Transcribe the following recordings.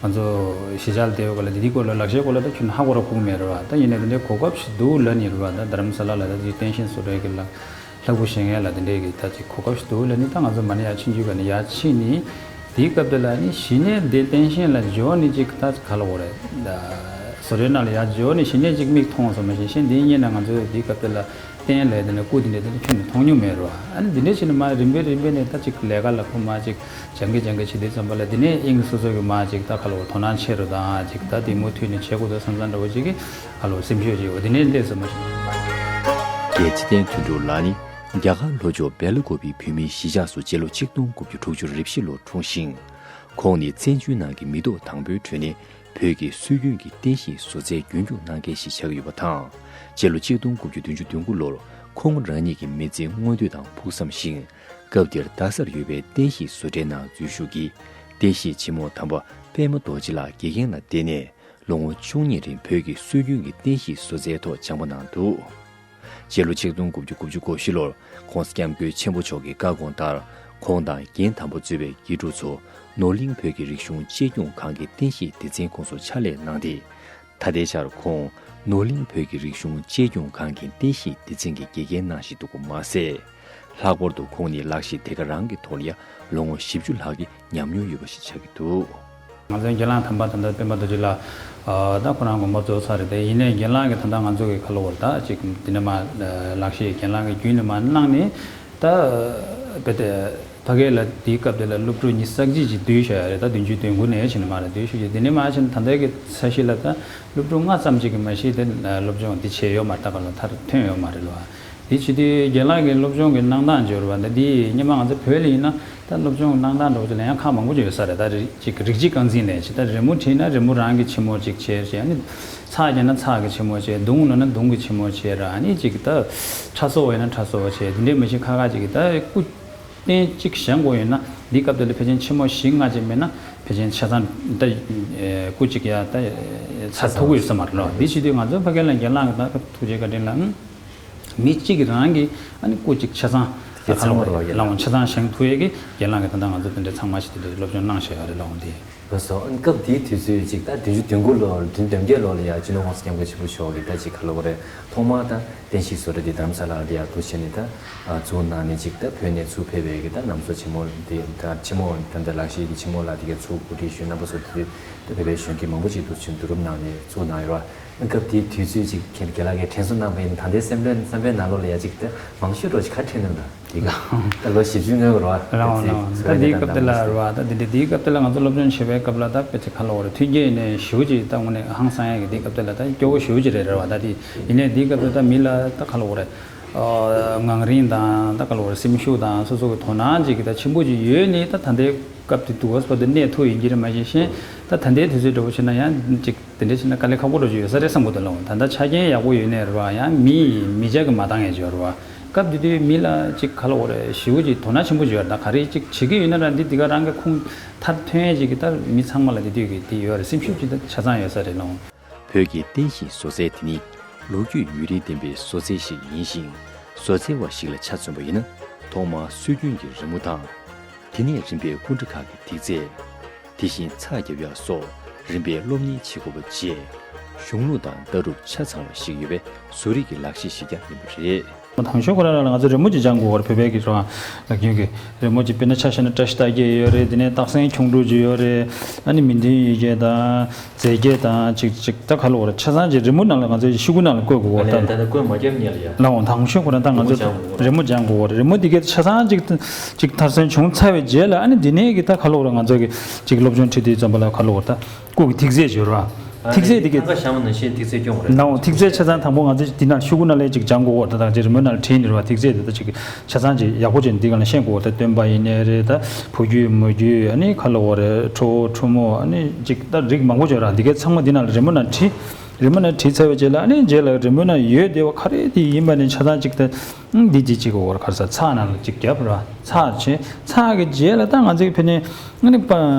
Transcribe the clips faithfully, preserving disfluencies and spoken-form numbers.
ང་ཚོ་གཞིས་ཆགས་ལ་བསྡད་ཡོད་ག་ལ་དེ་དེའི་སྐོར་ལ་ལག་ཤེས་སྐོར་ལ་ད་ཁྱོན་ཧ་གོ་ར་ཁུག་མེད་རེད་བ། ད་ཡིན་ནའི་དེ་འདྲའི་གོ་སྐབས་ཤིག་འདུག་ལབ་ནི་རེད་བ། ད་རྡ་རམ་ས་ལ་ལ་ད་དེ་སྟངས་ཤིང་བཟོ་གྲྭའི་གི་ལག་ལྷ་བུ་བཞེངས་ཡ་ལ་དེ་འདྲའི་གི་ད་ཅིག་གོ་སྐབས་ཤིག་འདུག་ལབ་ནི། ད་ང་ཚོ་མ་ཎི་ཡར་ཕྱིན་རྒྱུ་ག་ནི་ཡར་ཕྱིན་ནི་དེའི་སྐབས་དེ་ལ་ནི་གཞི་ནས་དེ་སྟངས་ཤིང་ལ་འབྱོར་ནི་ཅིག་ད་ག་ལ་འོ་རེད། ད་བཟོ་གྲྭའི་ནང་ལ་ཡར་འབྱོར་ནི་གཞི་ནས་ཅིག་མིག་མཐོང་སོང་། མ་གཞི་གཞན་དེའི་གཉིས་ན་ང་ཚོ་དེའི་སྐབས་དེ་ལ་སྟན་ལས་དེ་ནས་སྐུ་དེ་འདྲ་དེ་ཁྱོན་ནས་མཐོང་མྱོང་མེད་རོ། ཨ་ནི་དེ་འདྲ་བྱས་ནས་མ་རིམ་པས་རིམ་པས་ནས་ད་ཅིག་ལས་ཀ་ལ་ཁོ་མ་ཅིག་སྦྱང་གི་སྦྱང་གི་བྱེད་དུས་ཙམ་པ་ལ་དེ་ནས་དབྱིངས་སོ་སོ་གི་མ་ཅིག་ད་ཁ་ལོ་དོ་སྣང་ཆེ་རུ་དང་ཅིག་ད་དེ་མུ་མཐུད་ནས་བྱེད་དགོས་ད་བསམ་བསམ་འདྲ་བོ་ཅིག་གི་ཁ་ལོ་སེམས་ཤུགས་ཅིག་འོ་དེ་ནས་སླེབས་སོང་མ་ཞིག་རྒྱལ་ཚེ་བརྟན་དོན་གྲུབ་ལགས་ནི་རྒྱ་གར་ལྷོ་ཕྱོགས་སྦེལ་ཀོབ་པའི་བོད་མིའི་གཞིས་ཆགས་སུ་སྤྱི་ལོ་ཆིག་སྟོང་དགུ་བརྒྱ་དྲུག་ཅུ་རེ་བཞི་ལོར་འཁྲུངས་ཤིང་། ཁོང་ནི་བཙན་བྱོལ་ནང་གི་མི་ཐོག་དང་པོའི་ཁྲོད་ནས་བོད་ཀྱི་སྲོལ་རྒྱུན་གྱི་རྟེན་གཞི་བཟོ་རྩལ་རྒྱུན་སྐྱོང་གནང་མཁན་ཞིག་ཆགས་ཀྱི་ཡོད་པ་དང་། སྤྱི་ལོ་ཆིག་སྟོང་དགུ་བརྒྱ་བདུན་ཅུ་དོན་དགུ་ལོར་ཁོང་རང་ཉིད་ཀྱི་མི་ཚེའི་མངོན་འདོད་དང་ཕུགས་བསམ་བཞིན། སྐབས་དེར་རྡ་སར་ཡོད་པའི་རྟེན་གཞི་བཟོ་གྲྭའི་ནང་འཛུལ་ཞུགས་ཀྱིས་རྟེན་གཞིའི་ཆེན་མོ་དམ་པ་པདྨ་རྡོ་རྗེ་ལགས་དགེ་རྒན་ལ་བསྟེན་ནས་ལོ་ངོ་བཅུ་གཉིས་རིང་བོད་ཀྱི་སྲོལ་རྒྱུན་གྱི་རྟེན་གཞི་བཟོ་རྩལ་ཐོག་སྦྱངས་པ་གནང་འདུག་སྤྱི་ལོ་ཆིག་སྟོང་དགུ་བརྒྱ་དགུ་བཅུ་གོ་བཞི་ལོར་༸གོང་ས་༸སྐྱབས་མགོན་ཆེན་པོ་མཆོག་གི་བཀའ་དགོངས་ལྟར། ཁོང་དང་རྒན་དམ་པ་གཙོས་པའི་དགེ་ཕྲུག་ཚོ་ནོར་གླིང་བོད་ཀྱི་རིག་གཞུང་གཅེས་སྐྱོང་ཁང་གི་རྟེན་གཞིའི་སྡེ་ཚན་ཁོངས་སུ་ཕྱག་ལས་གནང་སྟེ། ད་ལྟའི་ཆར་ཁོང་ནོར་གླིང་བོད་ཀྱི་རིག་གཞུང་གཅེས་སྐྱོང་ཁང་གི་རྟེན་གཞིའི་སྡེ་ཚན་གྱི་དགེ་རྒན་གནང་བཞིན་འདུག་པ་མ་ཟད། ལྷག་པར་དུ་ཁོང་ནི་ལག་ཤེས་དེ་ག་རང་གི་ཐོག་ལ་ཡང་ལོ་ངོ་བཞི་བཅུ་ལྷག་གི་ཉམས་མྱོང་ཡོད་པ་ཞིག་ཆགས་ཀྱི་འདུག་ང་ཚོའི་རྒན་ལགས་དམ་པ་ད་ལྟ་སྤེན་པ་རྡོ་རྗེ་ལགས། ཨ་ད་ཁོ་རང་དགོངས་པ་རྫོགས་ཚར་རེད་དེ། ཡིན་ནའི་རྒན་ལགས་ཀྱིས་ད་ལྟ་ང་ཚོ་གི་ཁ་ལོ་བར་ད་ཅིག་འདི་ནས་མ་ལག་ཤེས་རྒན་ལགས་ཀྱི་བརྒྱུད་ནས་མ་གནང་ནས་ད་དཔེ་དེ་ཕ་གི་ལ་དེའི་སྐབས་དེ་ལ་སློབ་ཕྲུག་ཉི་ཤུ་རྩ་གཅིག་ཅིག་བསྡུས་བཞག་ཡོད་རེད། ད་བདུན་ཅུ་དོན་དགུ་ནས་བྱས་ནས་མ་རེད་བསྡུས་བཞག་ཅིག་དེ་ནས་མ་བྱས་ནས་ད་ལྟའི་གི་ས་གཞི་ལ་ད་སློབ་ཕྲུག་ལྔ་ཙམ་ཅིག་གིས་མ་གཞི་དེ་སློབ་སྦྱོང་འདི་བྱས་ཡོད་མ་རེད། ད་ག་ལ་མཐར་ཐོན་ཡོད་མ་རེད་ལོ། དེ་བྱེད་དུས་རྒན་ལགས་ཀྱི་སློབ་སྦྱོང་གི་གནང་སྟངས་འབྱོར་བ་འདི་འདི་སྔོན་མ་ང་ཚོ་བོད་ལ་ཡིན་ན་ད་སློབ་སྦྱོང་གི་གནང་སྟངས་འདྲ་བོ་ཅིག་ལ་ཡང་ཁག་མང་པོ་ཅིག་ཡོད་ས་རེད། ད་རི་ཅིག་རིགས་གཅིག་རྐང་འཛིན་ལས་ཅིག་ད་རི་མོ་བྲིས་ན་རི་མོ་རང་གི་ཆེན་མོ་ཅིག་བྱས་བྱས། ཨ་ནི་ཚགས་རྒྱག་ན་ཚགས་ཀྱི་ཆེན་མོ་བྱས། མདུང་ལོན་ན་མདུང་གི་ཆེན་མོ་བྱས་ར། ཨ་ནི་ཅིག་ད་ཁྲ་བཟོ་བ་ཡིན་ན་ཁྲ་བཟོ་བ་བྱས། དེ་འདྲས་མ་གཞི་ཁག་ཁག་ཅིག་གི་ད་སྐུ་རྟེན་གཅིག་བཞེངས་དགོས་ཡོད་ན་འདི་སྐབས་དེ་ལ་ཕལ་ཆེར་ཆེན་མོ་བཞི་ལྔ་ཅིག་མེད་ན་ཕལ་ཆེར་ཆ་ཚང་ད་སྐུ་གཅིག་ཡ་ད་ཚར་ཐུབ་ཀྱི་ཡོད་ས་མ་རེད་ལོ། འདི་བྱེད་དུས་ང་ཚོ་ཕ་གི་ལ་རྒན་ལགས་ཀྱི་ད་ཐུགས་རྗེ་བཀའ་དྲིན་ལ། མི་གཅིག་གིས་རང་གི་ཨ་ནི་སྐུ་གཅིག་ཆ་ཚང་དེ་ཚང་མ་རེད་བ། ལག་ཆ་ཚང་བཞེངས་ཐུབ་ཡས་ཀྱི་རྒན་ལགས་ཀྱིས་ད་ལྟ་ང་ཚོ་དེ་འདྲའི་ཚང་མ་ཞིག་དེ་འདྲའི་སློབ་སྦྱོང་གནང་བཞག་ཡོད་རེད་ལགས་འོང་དེ། ལགས་སོ། ཨ་ནི་སྐབས་དེའི་དུས་ཚོད་ཅིག་ད་བདུན་ཅུ་དོན་དགུ་ལོ་བདུན་དོན་བརྒྱད་ལོ་ལ་ཡ་སྤྱི་ནོར་༸གོང་ས་༸སྐྱབས་མགོན་ཆེན་པོ་མཆོག་གིས་ད་ཅིག་ག་ལབ་དགོས་རེད། ཐོག་མར་ད་རྟེན་གཞི་བཟོ་གྲྭ་འདི་རྡ་རམ་ས་ལ་ལ་ཡ་འདུག་བྱས་ནས་ད་བཙུགས་གནང་ནས་ཅིག་ད་བོད་ནས་ཚུར་ཕེབས་པའི་གི་ད་ནང་ཚོ་ཆེན་མོ་འདི་ད་ཆེན་མོ་ད་ད་ལག་ཤེས་ཀྱི་ཆེན་མོ་ལ་དེ་གའི་ཚུར་གོ་སྒྲིག་ཞུས་རྣམ་པ་ཚོ་དེ་ད་བོད་པའི་གཞོན་སྐྱེས་མང་པོ་ཅིག་འདུག་བྱས་བསྡུ་རུབ་གནང་ནས་བཙུགས་གནང་ཡོད་ར། སྐབས་དེའི་དུས་ཚོད་ཅིག་ཁྱེད་རྒན་ལགས་ཀྱིས་དྲན་གསོ་གནང་བ་ཡིན་ན་ད་ལྟའི་སེམས་པའི་བསམ་པའི་ནང་ལོགས་ལ་ཡ་ཅིག་ད་མང་ཤོས་འགྲོ་ཅིག་ག་དྲན་འདུག་ད་དེ་ག་ད་ལོ་བཞི་བཅུ་སྔོན་ར་རང་དེ་རང་ད་འདིའི་སྐབས་དེ་ལ་ར་ད་འདི་འདི་འདིའི་སྐབས་དེ་ལ་ང་ཚོ་སློབ་སྦྱོང་བྱེད་པའི་སྐབས་ལ་ད་དཔེ་ཆ་ག་ལ་བ་ར་མཐུན་རྐྱེན་ནས་ཞེ་པོ་ཅིག་ད་དངོས་གནས་ཧང་སང་ཡ་གི་འདིའི་སྐབས་དེ་ལ་ད་སྐྱོ་བོ་ཞེ་པོ་ཅིག་རེད་ར་བ། ད་དེ་ཡིན་ནའི་འདིའི་སྐབས་དེ་ད་མི་ལ་ད་ག་ལ་བ་ར་ངང་རིང་དང་ད་ག་ལ་བ་ར་སེམས་ཤུགས་དང་སོ་སོ་གི་དོ་སྣང་ཅིག་གི་ད་ཆེན་པོ་ཅིག་ཡོད་ནི་ད་ད་ལྟའི་སྐབས་དེ་དུས་བ་སྤ་དུ་གནས་ཐུབ་ཡིན་གྱི་རེད། མ་གཞི་ཤེས་ད་ད་ལྟའི་དུས་ཚོད་འདྲ་བོ་བྱས་ན་ཡང་ཅིག་དེ་འདྲ་བྱས་ན་དཀའ་ལས་ཁག་པོ་འགྲོ་རྒྱུ་ཡོད་ས་རེད་བསམ་གྱི་འདུག་ལགས། ད་ལྟ་ཆ་རྐྱེན་ཡག་པོ་ཡོད་ནའི་རེད་བ། ཡང་མི་ཡིས་མི་ཆ་གིས་མ་འདང་ཡས་ཅིག་ཡོད་རེད་བ། སྐབས་དེ་དུས་མི་ལ་ཅིག་ག་ལ་འོ་རེད་ཞེ་པོ་ཅིག་དོ་སྣང་ཆེན་པོ་ཅིག་ཡོད་རེད། ད་ག་རེ་ཅིག་བྱེད་ཀྱི་ཡོད་ན་ར་འདི་འདི་ག་རང་གི་ཁུངས་མཐར་ཐོན་ཡས་ཅིག་གི་ད་མི་ཚང་མ་ལ་དེ་དུས་ཀྱི་དེ་ཡོད་རེད། སེམས་ཤུགས་ཅིག་ད་ཆ་ཚང་ཡོད་ས་རེད་ལགས། བོད་ཀྱི་རྟེན་གཞི་བཟོ་རྩལ་དེ་ནི་ལོ་རྒྱུས་ཡུན་རིང་ལྡན་པའི་བཟོ་རྩལ་ཞིག་ཡིན་ཞིང་། བཟོ་རྩལ་བ་ཞིག་ལ་ཆ་མཚོན་པ་ཡིན་ན་ཐོག་མར་སྲོལ་རྒྱུན་གྱི་རི་མོ་དང་། དེ་ནས་རིམ་པས་སྐུ་འདྲ་ཁག་གི་ཐིག་ཚད། དེ་བཞིན་ཚགས་རྒྱབ་ཡག་སོགས་རིམ་པས་སློབ་གཉེར་བྱེད་དགོས་པ་བཅས། གཞུང་ལུགས་དང་ལྟ་གྲུབ་ཆ་ཚང་བ་ཞིག་ཡོད་པའི་བཟོ་རིག་གི་ལག་ཤེས་ཤིག་ཀྱང་ཡིན་པ་རེད། དང་ཤོས་ཁོ་རང་ལ་ང་ཚོ་རི་མོ་ཅིག་སྦྱང་དགོས་པར་བོད་པའི་གི་རང་ལ་རྒྱུན་གྱི་རི་མོ་ཅིག་དཔེར་ན་ཆ་བཞག་ན་བཀྲ་ཤིས་རྟགས་བརྒྱད་ཡོད་རེད། དེ་ནས་སྟག་སེང་ཁྱུང་འབྲུག་ཅིག་ཡོད་རེད། ཨ་ནི་མི་མཐུན་ཡི་གེ་དང་། རྫས་སྐྱེས་དང་ཅིག་ཅིག་ད་ག་ལ་བར་ཆ་ཚང་ཅིག་རི་མོ་ནང་ལ་ང་ཚོ་ཤོག་གུ་ནང་ལ་བཀོད་དགོས་བར་ད་ད་ལྟ་བཀོད་མ་རྒྱབ་ཉེ་ལ་ཡ། ལའོ་དང་ཤོས་ཁོ་རང་ད་ང་ཚོ་རི་མོ་སྦྱང་དགོས་བར་རི་མོ་འདི་གའི་ཆ་ཚང་ཅིག་ཅིག་མཐར་སོན་བྱུང་ཚར་བའི་རྗེས་ལ་ཨ་ནི་འདི་ནས་ཀྱི་ད་ག་ལ་བར་ང་ཚོ་གི་ཅིག་སློབ་སྦྱོང་ཁྲིད་དུས་ཙམ་པ་ལ་ག་ལ་བར་ད་སྐུ་གི་ཐིག་ཚད་སྦྱོར་བ་ཐིག་ཚད་འདི་གའི་ཐང་ག་བཞག་མ་ནང་བཞིན་ཐིག་ཚད་སྐྱོང་བ་རེད། ལའོ་ཐིག་ཚད་ཆ་ཚང་དང་པོ་ང་ཚོ་འདི་ནང་ཤོག་གུ་ནང་ལ་ཅིག་སྦྱང་དགོས་བར་ད་ད་ཅིག་རི་མོ་ནང་ལ་བྲིས་ནི་རེད་བ། ཐིག་ཚད་འདི་ད་ཅིག་ཆ་ཚང་ཅིག་ཡག་པོ་ཅིག་འདི་ག་ལ་ཤེས་དགོས་བར་ད་སྟོན་པ་ཡིན་ནའི་རེད། ད་བུ་རྒྱུད་མོ་རྒྱུད་ཨ་ནི་ག་ལ་བར་རེད་ཁྲོ་བོ་ཁྲོ་མོ་ཨ་ནི་ཅིག་ད་རིགས་མང་པོ་ཅིག་ཡོད་ར། འདི་གའི་ཚང་མ་འདི་ནང་ལ་རི་མོ་ནང་བྲིས། རི་མོ་ནང་བྲིས་ཚར་བའི་རྗེས་ལ་ཨ་ནི་རྗེས་ལ་རི་མོ་ནང་ཡོད་བསྡད་པ་ག་རེ་དེ་ཡིན་པ་ནི་ཆ་ཚང་གཅིག་ད་འདི་གཅིག་གཅིག་གོ་བར་ག་རེ་ཟ་ཚགས་ནང་ལ་གཅིག་བརྒྱབ་ར་ཚགས་བྱས་ཚགས་ཀྱི་རྗེས་ལ་ད་ང་ཚོའི་ཕ་ནས་ཨ་ནི་པ་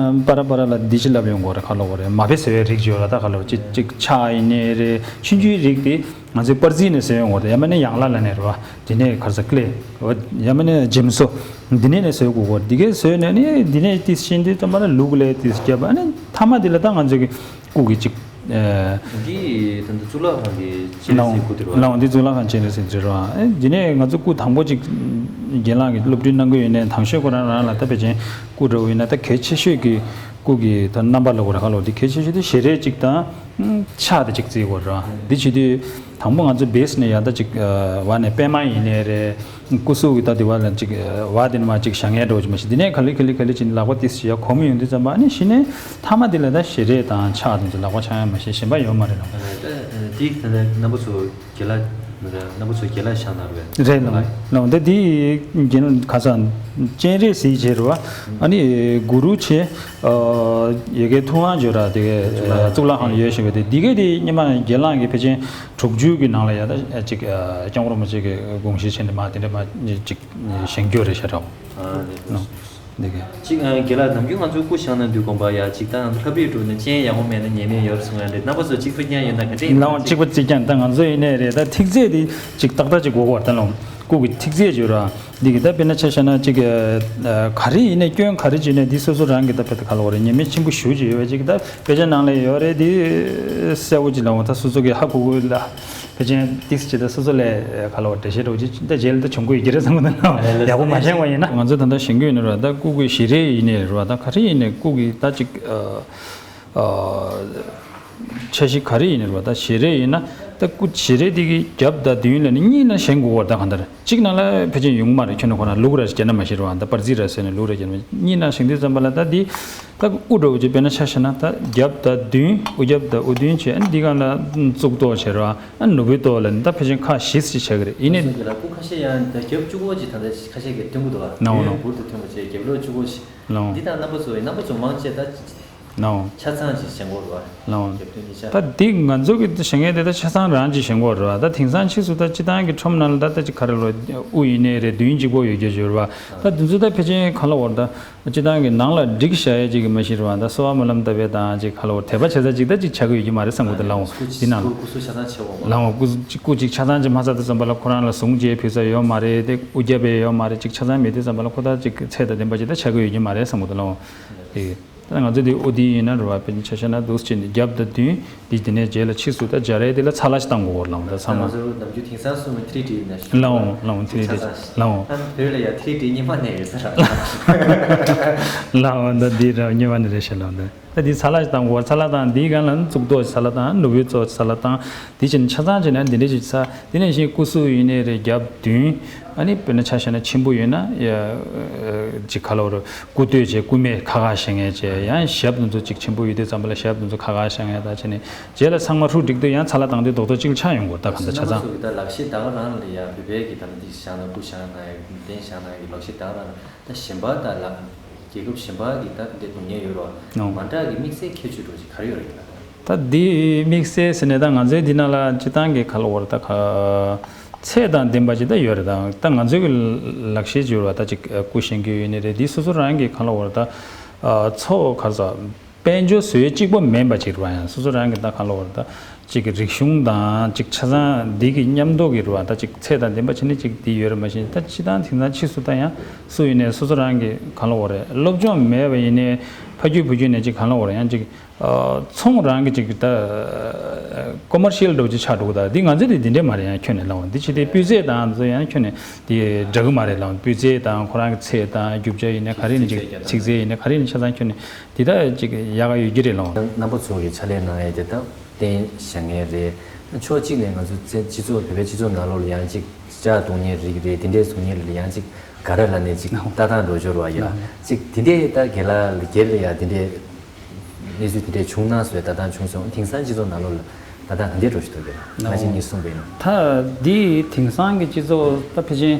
པ་ར་པ་ར་ལ་འདི་ཅི་ལབ་ཡོང་གོ་ར་ག་ལོ་གོ་རེད་མ་ཕེ་ཟེར་བའི་རིགས་བརྗོད་ལ་ད་ག་ལོ་གཅིག་གཅིག་ཆགས་ཡིན་ནའི་རེད་ཆུང་ཆུང་རིགས་དེ། ང་ཚོས་པར་རྩིས་ནས་བཟོས་ཡོང་བ་དང་ཡང་མིན་ན་ཡང་ལ་ལ་ནས་རེད་བ། དེ་ནས་ག་རེ་ཟ་ཀླད་ཡང་མིན་ན་འཇིམ་བཟོ། འདི་ནས་ནས་བཟོས་དགོས་གོ་འདི་གས་བཟོས་ནས་ནི་འདི་ནས་ཏིས་ཤིན་དུས་ཙམ་པ་ལ་ལུག་ལས་ཏིས་བརྒྱབ་ཨ་ནི་མཐའ་མ་དེ་ལ་ད་ང་ཚོས་ཀྱི་སྐུ་གི་ཅིག་འདི་ད་ལྟ་གཙུག་ལག་ཁང་གི་སྤྱན་རས་གཟིགས་སྐུ་དེ་རེད་བ། ལའོ་འདི་གཙུག་ལག་ཁང་སྤྱན་རས་གཟིགས་དེ་རེད་བ། འདི་ནས་ང་ཚོ་སྐུ་དང་པོ་ཅིག་རྒན་ལགས་ཀྱིས་སློབ་ཁྲིད་གནང་གི་ཡོད་ནས་དང་ཤོས་ཁོ་རང་རང་ལ་ད་ཕལ་ཆེར་སྐུ་འདྲ་བོ་ཡིན་ན་ད་གལ་ཆེ་ཤོས་ཀྱི་སྐུ་གི་ད་རྣམ་པ་ལ་གོ་ར་ཁ་ལོ་འདི་གལ་ཆེ་ཤོས་དེ་ཞལ་རས་ཅིག་དང་། ཕྱག་དེ་གཅིག་བརྩི་དགོས་ར། འདི་བྱེད་དུས་དང་པོ་ང་ཚོ་བེས་ནས་ཡང་ད་ཅིག་བ་ནས་པད་མ་ཡིན་ནའི་རེད། སྐུ་གཟུགས་ཀྱི་ད་དེ་བ་ལ་ཅིག་བ་དེ་ནས་མ་ཅིག་བཞག་ངེས་འགྲོ་ཅིག་མ་ཤེས་འདི་ནས་ག་ལེ་ག་ལེ་ག་ལེ་ཅིག་ལག་པ་ཏིས་ཡ་གོམ་ཡོང་དུས་ཙམ་པ་ཨ་ནི་གཞི་ནས་མཐའ་མ་དེ་ལ་ད་ཞལ་རས་དང་ཕྱག་དེ་ཚོ་ལག་པ་འཆང་ཡ་མ་ཤེས་གཞན་པ་ཡོད་མ་རེད་ལ། དེ་ད་ལྟ་རྣམ་པ་ཚོ་དགེ་ལགས་རྣམ་པ་ཚོ་དགེ་ལགས་བཞག་ན་རེད། རེད་ལ་ལ་འདི་དེ་ག་ས་སྤྱན་རས་གཟིགས་བྱེད་རུ་བ་ཨ་ནི་གུ་རུ་ཆེ་ཡ་གའི་ཐུབ་དབང་བརྗོད་ར་དེ་གའི་གཙུག་ལག་ཁང་ཡོད་བཞིན་པ་དེ་འདི་གའི་དེ་སྙེ་མ་རྒན་ལགས་ཀྱི་ཕལ་ཆེར། དྲུག་ཅུ་གི་ནང་ལ་ཡ་ད་ཅིག་སྐྱབས་མགོན་རིན་པོ་ཆེ་གི་དགོངས་གཞི་བྱས་ནས་མ་དེ་འདྲ་མ་ཅིག་བཞེངས་རྒྱུ་རེད་ཤག་རོགས། ཨ་ནི་ནོ། འདི་ག་ཅིག་ཨ་རྒན་ལགས་ནམ་རྒྱུན་ང་ཚོའི་སྐུ་བཞེངས་ན་དུས་དགོན་པ་ཡ་ཅིག་ད་ལྷ་བྲིས་དྲུག་ནས་སྤྱན་ཡག་པོ་མེད་ན་ཉེས་མེད་ཡོད་གསུང་ཡ་འདི་རྣམ་པ་ཚོ་ཅིག་ཐུགས་རྒྱན་ཡོད་ན་ག་འདྲས་ཡིན་ལའང་ན་གཅིག་པ་གཅིག་ཀྱང་ད་ང་ཚོ་ཡིན་ནའི་རེད་ད་ཐིག་རྩེ་འདི་ཅིག་ཏག་ཏག་ཅིག་དགོས་གོ་ད་ལོང་སྐུ་གི་ཐིག་རྩེ་བརྗོད་ར། འདི་གི་ད་དཔེར་ན་ཆ་བཞག་ན་གཅིག་ག་རེ་ཡིན་ནའི་སྐྱོན་ག་རེ་བྱས་ནའི་འདི་སོ་སོ་རང་གི་ད་དཔེ་ད་ག་ལ་བ་རེད་ཉེས་མེད་ཆེན་པོ་ཞུ་ཅིག་ཡོད་པ་ཅིག་ད་དཔེ་ཆ་ནང་ལ་ཡོད་རེད་འདི་གསལ་བོ་ཅིག་ལ་འོང་ད་སོ་སོ་གི་ཧ་གོ་གོ་ལ་དཔེ་ཆ་ཏིག་ཅིག་ད་སོ་སོ་ལས་ག་ལ་བ་འགྲེལ་བཤད་འགྲོ་ཅིག་ད་རྗེས་ལ་ད་བྱུང་གི་ཡོད་ཀྱི་རེད་བསམ་གི་འདུག་ན་ཡག་པོ་མ་བཞེངས་པ་ཡིན་ན་ང་ཚོ་ད་ལྟ་བཞེངས་གི་ཡོད་ནི་རེད་ད་སྐུ་གི་ཞལ་རས་ཡིན་ནི་རེད་ད་ག་རེ་ཡིན་ནའི་སྐུ་གི་ད་ཅིག་འཆར་གཞི་ག་རེ་ཡིན་ནི་རེད་བ་ད་ཞལ་རས་ཡིན་ན་ད་སྐུ་ཞལ་རས་དེ་གི་རྒྱབ་དང་མདུན་ལ་ནི་གཉིས་ན་བཞེངས་དགོས་བ་ད་གང་ལྟར་གཅིག་ནང་ལ་ཕལ་ཆེར་ཡོང་གི་མ་རེད་ཁྱོད་ནི་ཁོ་ན་ལུག་ར་ཞིག་རྒྱབ་ན་མ་ཤེས་རེད་བ་ད་པར་རྩི་ར་ཟེར་ནས་ལུག་ར་རྒྱབ་ན་གཉིས་ན་བཞེངས་དུས་ཙམ་པ་ལ་ད་འདི་ད་དབུ་འདྲ་བོ་ཅིག་དཔེར་ན་ཆ་བཞག་ན་ད་རྒྱབ་དང་མདུན་དབུ་རྒྱབ་དང་དབུ་མདུན་བྱས་ཨ་ནི་འདི་གང་ལ་གཙུག་ཏོར་བྱས་རེད་བ་ཨ་ནི་ནོར་བུའི་ཏོག་ལ་ནི་ད་ཕལ་ཆེར་ཁག་བཞི་ཞིག་ཆགས་ཀྱི་རེད་ཡིན་ནའི། སྐུ་ཁ་ཤས་ཡང་ད་རྒྱབ་བཅུ་གོ་ཅིག་ད་ལྟ་ཁ་ཤས་ཀྱིས་སྟོན་གི་འདུག་བ་ནའོ་ནའོ་འབུར་དུ་ཐོན་པ་བྱས་རྒྱབ་ལོགས་བཅུ་གོ་ཞིག་ལའོ་འདི་དང་རྣམ་པ་ཚོ་རྣམ་པ་ཚོ་མང་ཆེ་ད། ལའོ། ཆ་ཚང་ཅིག་བཞེངས་དགོས་རེད་བ། ལའོ། རྒྱབ་མདུན་གཉིས་ཆ། ད་འདི་ང་ཚོ་གི་བཞེངས་མཁན་དེ་ད་ཆ་ཚང་རང་ཅིག་བཞེངས་དགོས་རེད་བ། ད་དེང་སང་ཕྱིས་སུ་ད་སྤྱི་བཏང་གི་ཁྲོམ་ནང་ལ་ད་ད་ཅིག་ག་རེ་ལོ་དབུ་ཡིན་ནའི་རེད་མདུན་གཅིག་པོ་ཡོད་རྒྱུ་ཡོད་རེད་བ། ད་དེ་ཚོ་ད་ཕལ་ཆེར་གང་ལ་བོར་ད་སྤྱི་བཏང་གི་ནང་ལ་སྒྲིག་བཞག་ཡས་ཅིག་གི་མ་གཞི་རེད་བ། ད་གསོལ་བ་སྨོན་ལམ་བཏབ་པའི་དང་ཅིག་ག་རེ་ལོ་དད་པ་བྱེད་ས་ཅིག་ད་ཅིག་ཆགས་ཀྱི་ཡོད་རྒྱུ་མ་རེད་བསམ་གི་འདུག་ལའོ། སྐུ་འདི་ནང་སྐུ་སྐུ་ཅིག་ཆ་ཚང་ཅིག་མ་ཚར་དུས་ཙམ་པ་ལ་ཁོ་རང་ལ་གཟུངས་བཅས་ཕུལ་ས་ཡོད་མ་རེད་དེ་དབུ་རྒྱབ་པའི་ཡོད་མ་རེད་ཅིག་ཆ་ཚང་མེད་དུས་ཙམ་པ་ལ་ཁོ་ད་ཅིག་ཚད་དང་ལྡན་པ་ཅིག་ད་ཆགས་ཀྱི་ཡོད་རྒྱུ་མ་རེད་བསམ་གི་འདུག་ལའོ། ཨེ། ད་ང་ཚོ་འདི་ཨོ་དི་ཡིན་ན་རེད་བ། དཔེར་ན་ཆ་བཞག་ན་འདུག་སེ་བྱས་ནས་རྒྱབ་དང་མདུན་འདི་དེ་ནས་རྗེས་ལ་ཕྱིས་སུ་ད་སྦྱར་ཡས་དེ་ལ་ཚ་ལ་ཞིག་བཏང་དགོས་ལ་འོང་ད་ཚང་མ། ང་ཚོ་ནམ་རྒྱུན་དེང་སང་གསུང་བའི་ཐི་རི་ཌི་ཡིན་ན་ཞིག་ལ་འོང་ལ་འོང་ཐི་རི་ཌི་ལ་འོང་། ཨ་བོད་ལ་ཡ་ཐི་རི་ཌི་སྙེ་མ་ནས་ཡོད་ས་ར། ལ་འོང་ད་འདི་ར་སྙེ་མ་ནས་རེད་ཤག་ལ་འོང་ད། ད་འདི་ཚ་ལ་ཞིག་བཏང་དགོས་ཚ་ལ་བཏང་འདིའི་སྒང་ལ་གཙུག་ཏོར་ཚ་ལ་བཏང་ནོར་བུའི་གཙུག་ཏོར་ཚ་ལ་བཏང་འདི་བྱས་ནས་ཆ་ཚང་བྱས་ན་འདི་འདྲ་ཞིག་ཚ། དེ་ནས་གཞན་སྐུ་གཟུགས་ཡིན་ནའི་རེད་རྒྱབ་མདུན། ཨ་ནི་དཔེར་ན་ཆ་བཞག་ན་ཆེན་པོ་ཡོད་ན་ཡ། ཅིག་ག་ལ་བར་སྐུ་སྟོད་བྱས་སྐུ་སྨད་ཁ་ཁ་བཞེངས་ཡས་བྱས་ཡང་ཞབས་དེ་ཚོ་ཅིག་ཆེན་པོ་ཡོད་དུས་ཙམ་པ་ལ་ཞབས་དེ་ཚོ་ཁ་ཁ་བཞེངས་ཡས་ད་བྱས་ནས་རྗེས་ལ་ཚང་མ་ཧྲུག་སྒྲིག་དུས་ཡང་ཚ་ལ་བཏང་དུས་རྡོག་རྡོག་གཅིག་ལ་ཆགས་ཡོང་གོ་ད་གང་ལྟར་ཆ་ཚང་། རྣམ་པ་ཚོ་གི་ད་ལག་ཤེས་ད་ག་རང་ལ་ཡ་བོད་པའི་གི་ད་ལྟ་འདི་བཞག་ན་སྐུ་བཞག་ན་ཡ་གདན་བཞག་ན་ཡ་ལག་ཤེས་ད་ག་རང་ལ་ད་གཞན་པ་ད་ལ་རྒྱལ་ཁབ་གཞན་པ་གི་ད་དེ་འདྲ་སྡུག་བསྔལ་ཡོད་རོགས་ནོ། མ་འདྲ་གི་དམིགས་བསལ་ཁྱད་ཆོས་འགྲོ་ཅིག་ག་རེ་ཡོད་རེད་ལ། ད་འདི་དམིགས་བསལ་ཟེར་ནས་ད་ང་ཚོའི་འདི་ནང་ལ་སྤྱི་བཏང་གི་ག་ལ་བར་ད་ག་ཚད་དང་ལྡན་པ་ཅིག་ད་ཡོད་རེད་ད་ད་ང་ཚོའི་གི་ལག་ཤེས་ཅིག་ཡོད་རེད་བ་ད་ཅིག་སྐུ་བཞེངས་རྒྱུ་ཡོད་ནི་རེད་འདི་སོ་སོ་རང་གི་ག་ལ་བར་ད་ཚོགས་ག་རེ་ཟ་དཔལ་འབྱོར་བཟོ་ཡས་གཅིག་པོ་མིན་པ་ཅིག་རེད་བ་ཡང་སོ་སོ་རང་གི་ད་ག་ལ་བར་ད་ཅིག་གི་རིག་གཞུང་དང་ཅིག་ཆ་ཚང་འདི་གི་མཉམ་དུ་གི་རེད་བ་ད་ཅིག་ཚད་དང་ལྡན་པ་ཅིག་ནི་ཅིག་འདི་ཡོད་རེད་མ་གཞི་ད་སྤྱི་བཏང་དེང་སང་ཕྱིས་སུ་ད་ཡང་སུ་ཡིན་ནའི་སོ་སོ་རང་གི་ག་ལ་བར་རེད་སློབ་སྦྱོང་མེད་པ་ཡིན་ནའི་ཕ་རྒྱུད་བུ་རྒྱུད་ནས་ཅིག་ག་ལ་བར་ཡང་ཅིག་ཚོང་རང་གི་ཅིག་ད་ཀོ་མར་ཤི་ཡལ་འདྲ་བོ་ཅིག་ཆགས་འགྲོ་གི་ད་འདི་ང་ཚོ་དེ་འདི་འདྲས་མ་རེད་ཡང་ཁྱོན་ནས་ལབ་འོང་འདི་ཕྱི་དེ་སྤུས་ཚད་དང་ཚོ་ཡང་ཁྱོན་ནས་དེ་འདྲ་གི་མ་རེད་ལབ་འོང་སྤུས་ཚད་དང་ཁོ་རང་གི་ཚད་དང་རྒྱུ་ཆ་ཡིན་ན་ག་རེ་ཡིན་ཅིག་ཚིག་ཚིག་ཚད་ཡིན་ན་ག་རེ་ཡིན་ཆ་ཚང་ཁྱོན་ནས་དེ་ད་ཅིག་ཡག་ག་ཡོད་ཀྱི་རེད་ལབ་འོང་། རྣམ་པ་ཚོ་གི་ཕྱག་ལས་གནང་ཡས་དེ་ད་རྟེན་བཞེངས་མཁན་རེད། ཕྱོགས་གཅིག་ནས་ང་ཚོ་སྤྱི་ཚོགས་བོད་པའི་སྤྱི་ཚོགས་ནང་ལོགས་ལ་ཡང་ཅིག་ལྕགས་བརྡུང་མཁན་རིགས་རེད་དེ་འདྲས་བཟོ་མཁན་རིགས་ལ་ཡང་ཅིག་ག་རེ་ལབ་ནས་ཅིག་ལྟ་སྟངས་འགྲོ་སྦྱོར་བ་ཡིན་ལ་ཅིག་དེ་འདྲས་ད་རྒན་ལགས་ལ་སྒེར་ལ་ཡང་དེ་འདྲས། གནས་ཚུལ་དེ་འདྲས་བྱུང་ན་བཟོས་ད་ལྟ་བྱུང་སོང་དེང་སང་སྤྱི་ཚོགས་ནང་ལོགས་ལ་ད་ལྟ་ག་འདྲས་འགྲོ་བཞིན་འདུག་གི་ང་ཅིག་ཉིད་གསུངས་པ་ཡིན་ན། ད་འདི་དེང་སང་གི་སྤྱི་ཚོགས་ད་ཕལ་ཆེར་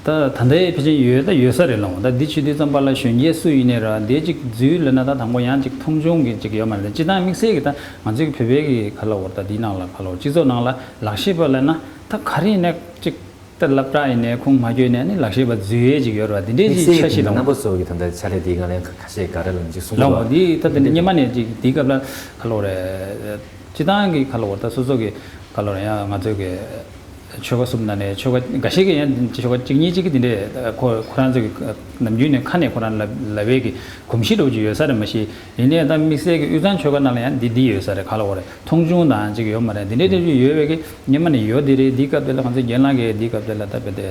ད་ད་ལྟའི་ཕལ་ཆེར་ཡོད་ད་ཡོད་ས་རེད་ལོ། ད་འདི་བྱེད་དུས་ཙམ་པ་ལ་གཞོན་སྐྱེས་སུ་ཡིན་ནའི་ར་འདི་གཅིག་འཛུལ་ལབ་ན་ད་དང་པོ་ཡང་གཅིག་མཐོང་ཆུང་གི་གཅིག་ཡོད་མ་རེད། སྤྱི་བཏང་དམིགས་བསལ་གྱི་ད་ང་ཚོའི་བོད་པའི་གི་ག་ལབ་དགོས་རེད། ད་འདི་ནང་ལ་ག་ལབ་དགོས་རེད། སྤྱི་ཚོགས་ནང་ལ་ལག་ཤེས་པ་ལབ་ན་ད་ག་རེ་ཡིན་ན་གཅིག་ད་སློབ་གྲྭ་ཡིན་ནའི་ཁུངས་མ་འཁྱོལ་ནའི་ནི་ལག་ཤེས་པ་འཛུལ་ཡས་ཅིག་ཡོད་རེད་བ། འདི་འདྲའི་དམིགས་ཅིག་བསལ་འཆར་གྱི་གཞི་དང་། རྣམ་པ་ཚོ་གི་ད་ལྟ་ཕྱག་ལས་འདིའི་སྒང་ལ་ཁ་ཤས་ག་རེ་ལབ་ཅིག་གསུང་གི་ལོ། འདུག་བ། འདི་ད་དེ་ནི་སྔོན་མ་ནས་ཅིག་འདིའི་སྐབས་ལ་ག་ལབ་དགོས་རེད། སྤྱི་བཏང་གི་ག་ལབ་དགོས་རེད། ད་སོ་སོ་གི་ག་ལབ་དགོས་རེད། ཡང་ང་ཚོ་གི་ཆོལ་ཁ་གསུམ་ནང་ནས་ཆོལ་ཁ་འགའ་ཤས་ཀྱིས་ཡང་ཆོལ་ཁ་གཅིག་གཉིས་གཅིག་གིས་འདི་འདྲས་ཁོ་ཁོ་རང་ཚོ་གི་ནམ་རྒྱུན་ནས་ཁ་ནས་ཁོ་རང་ལབ་ལབ་པའི་གི་གོམས་གཤིས་འདྲ་བོ་ཅིག་ཡོད་ས་རེད། མ་གཞི་ཡིན་ནའི་ད་དམིགས་བསལ་གྱི་དབུས་གཙང་ཆོལ་ཁ་ནང་ལ་ཡང་འདི་འདི་ཡོད་ས་རེད། ག་ལབ་དགོས་རེད། མཐོང་ཆུང་དང་ཅིག་ཡོད་མ་རེད། འདི་འདྲའི་འདྲ་བོ་ཅིག་ཡོད་པའི་གི་སྔོན་མ་ནས་ཡོད་དེ་རེད། འདིའི་སྐབས་དེ་ལ་ང་ཚོ་རྒན་ལགས་ཀྱིས་འདིའི་སྐབས་དེ་ལ་ད་དཔེ་དེ་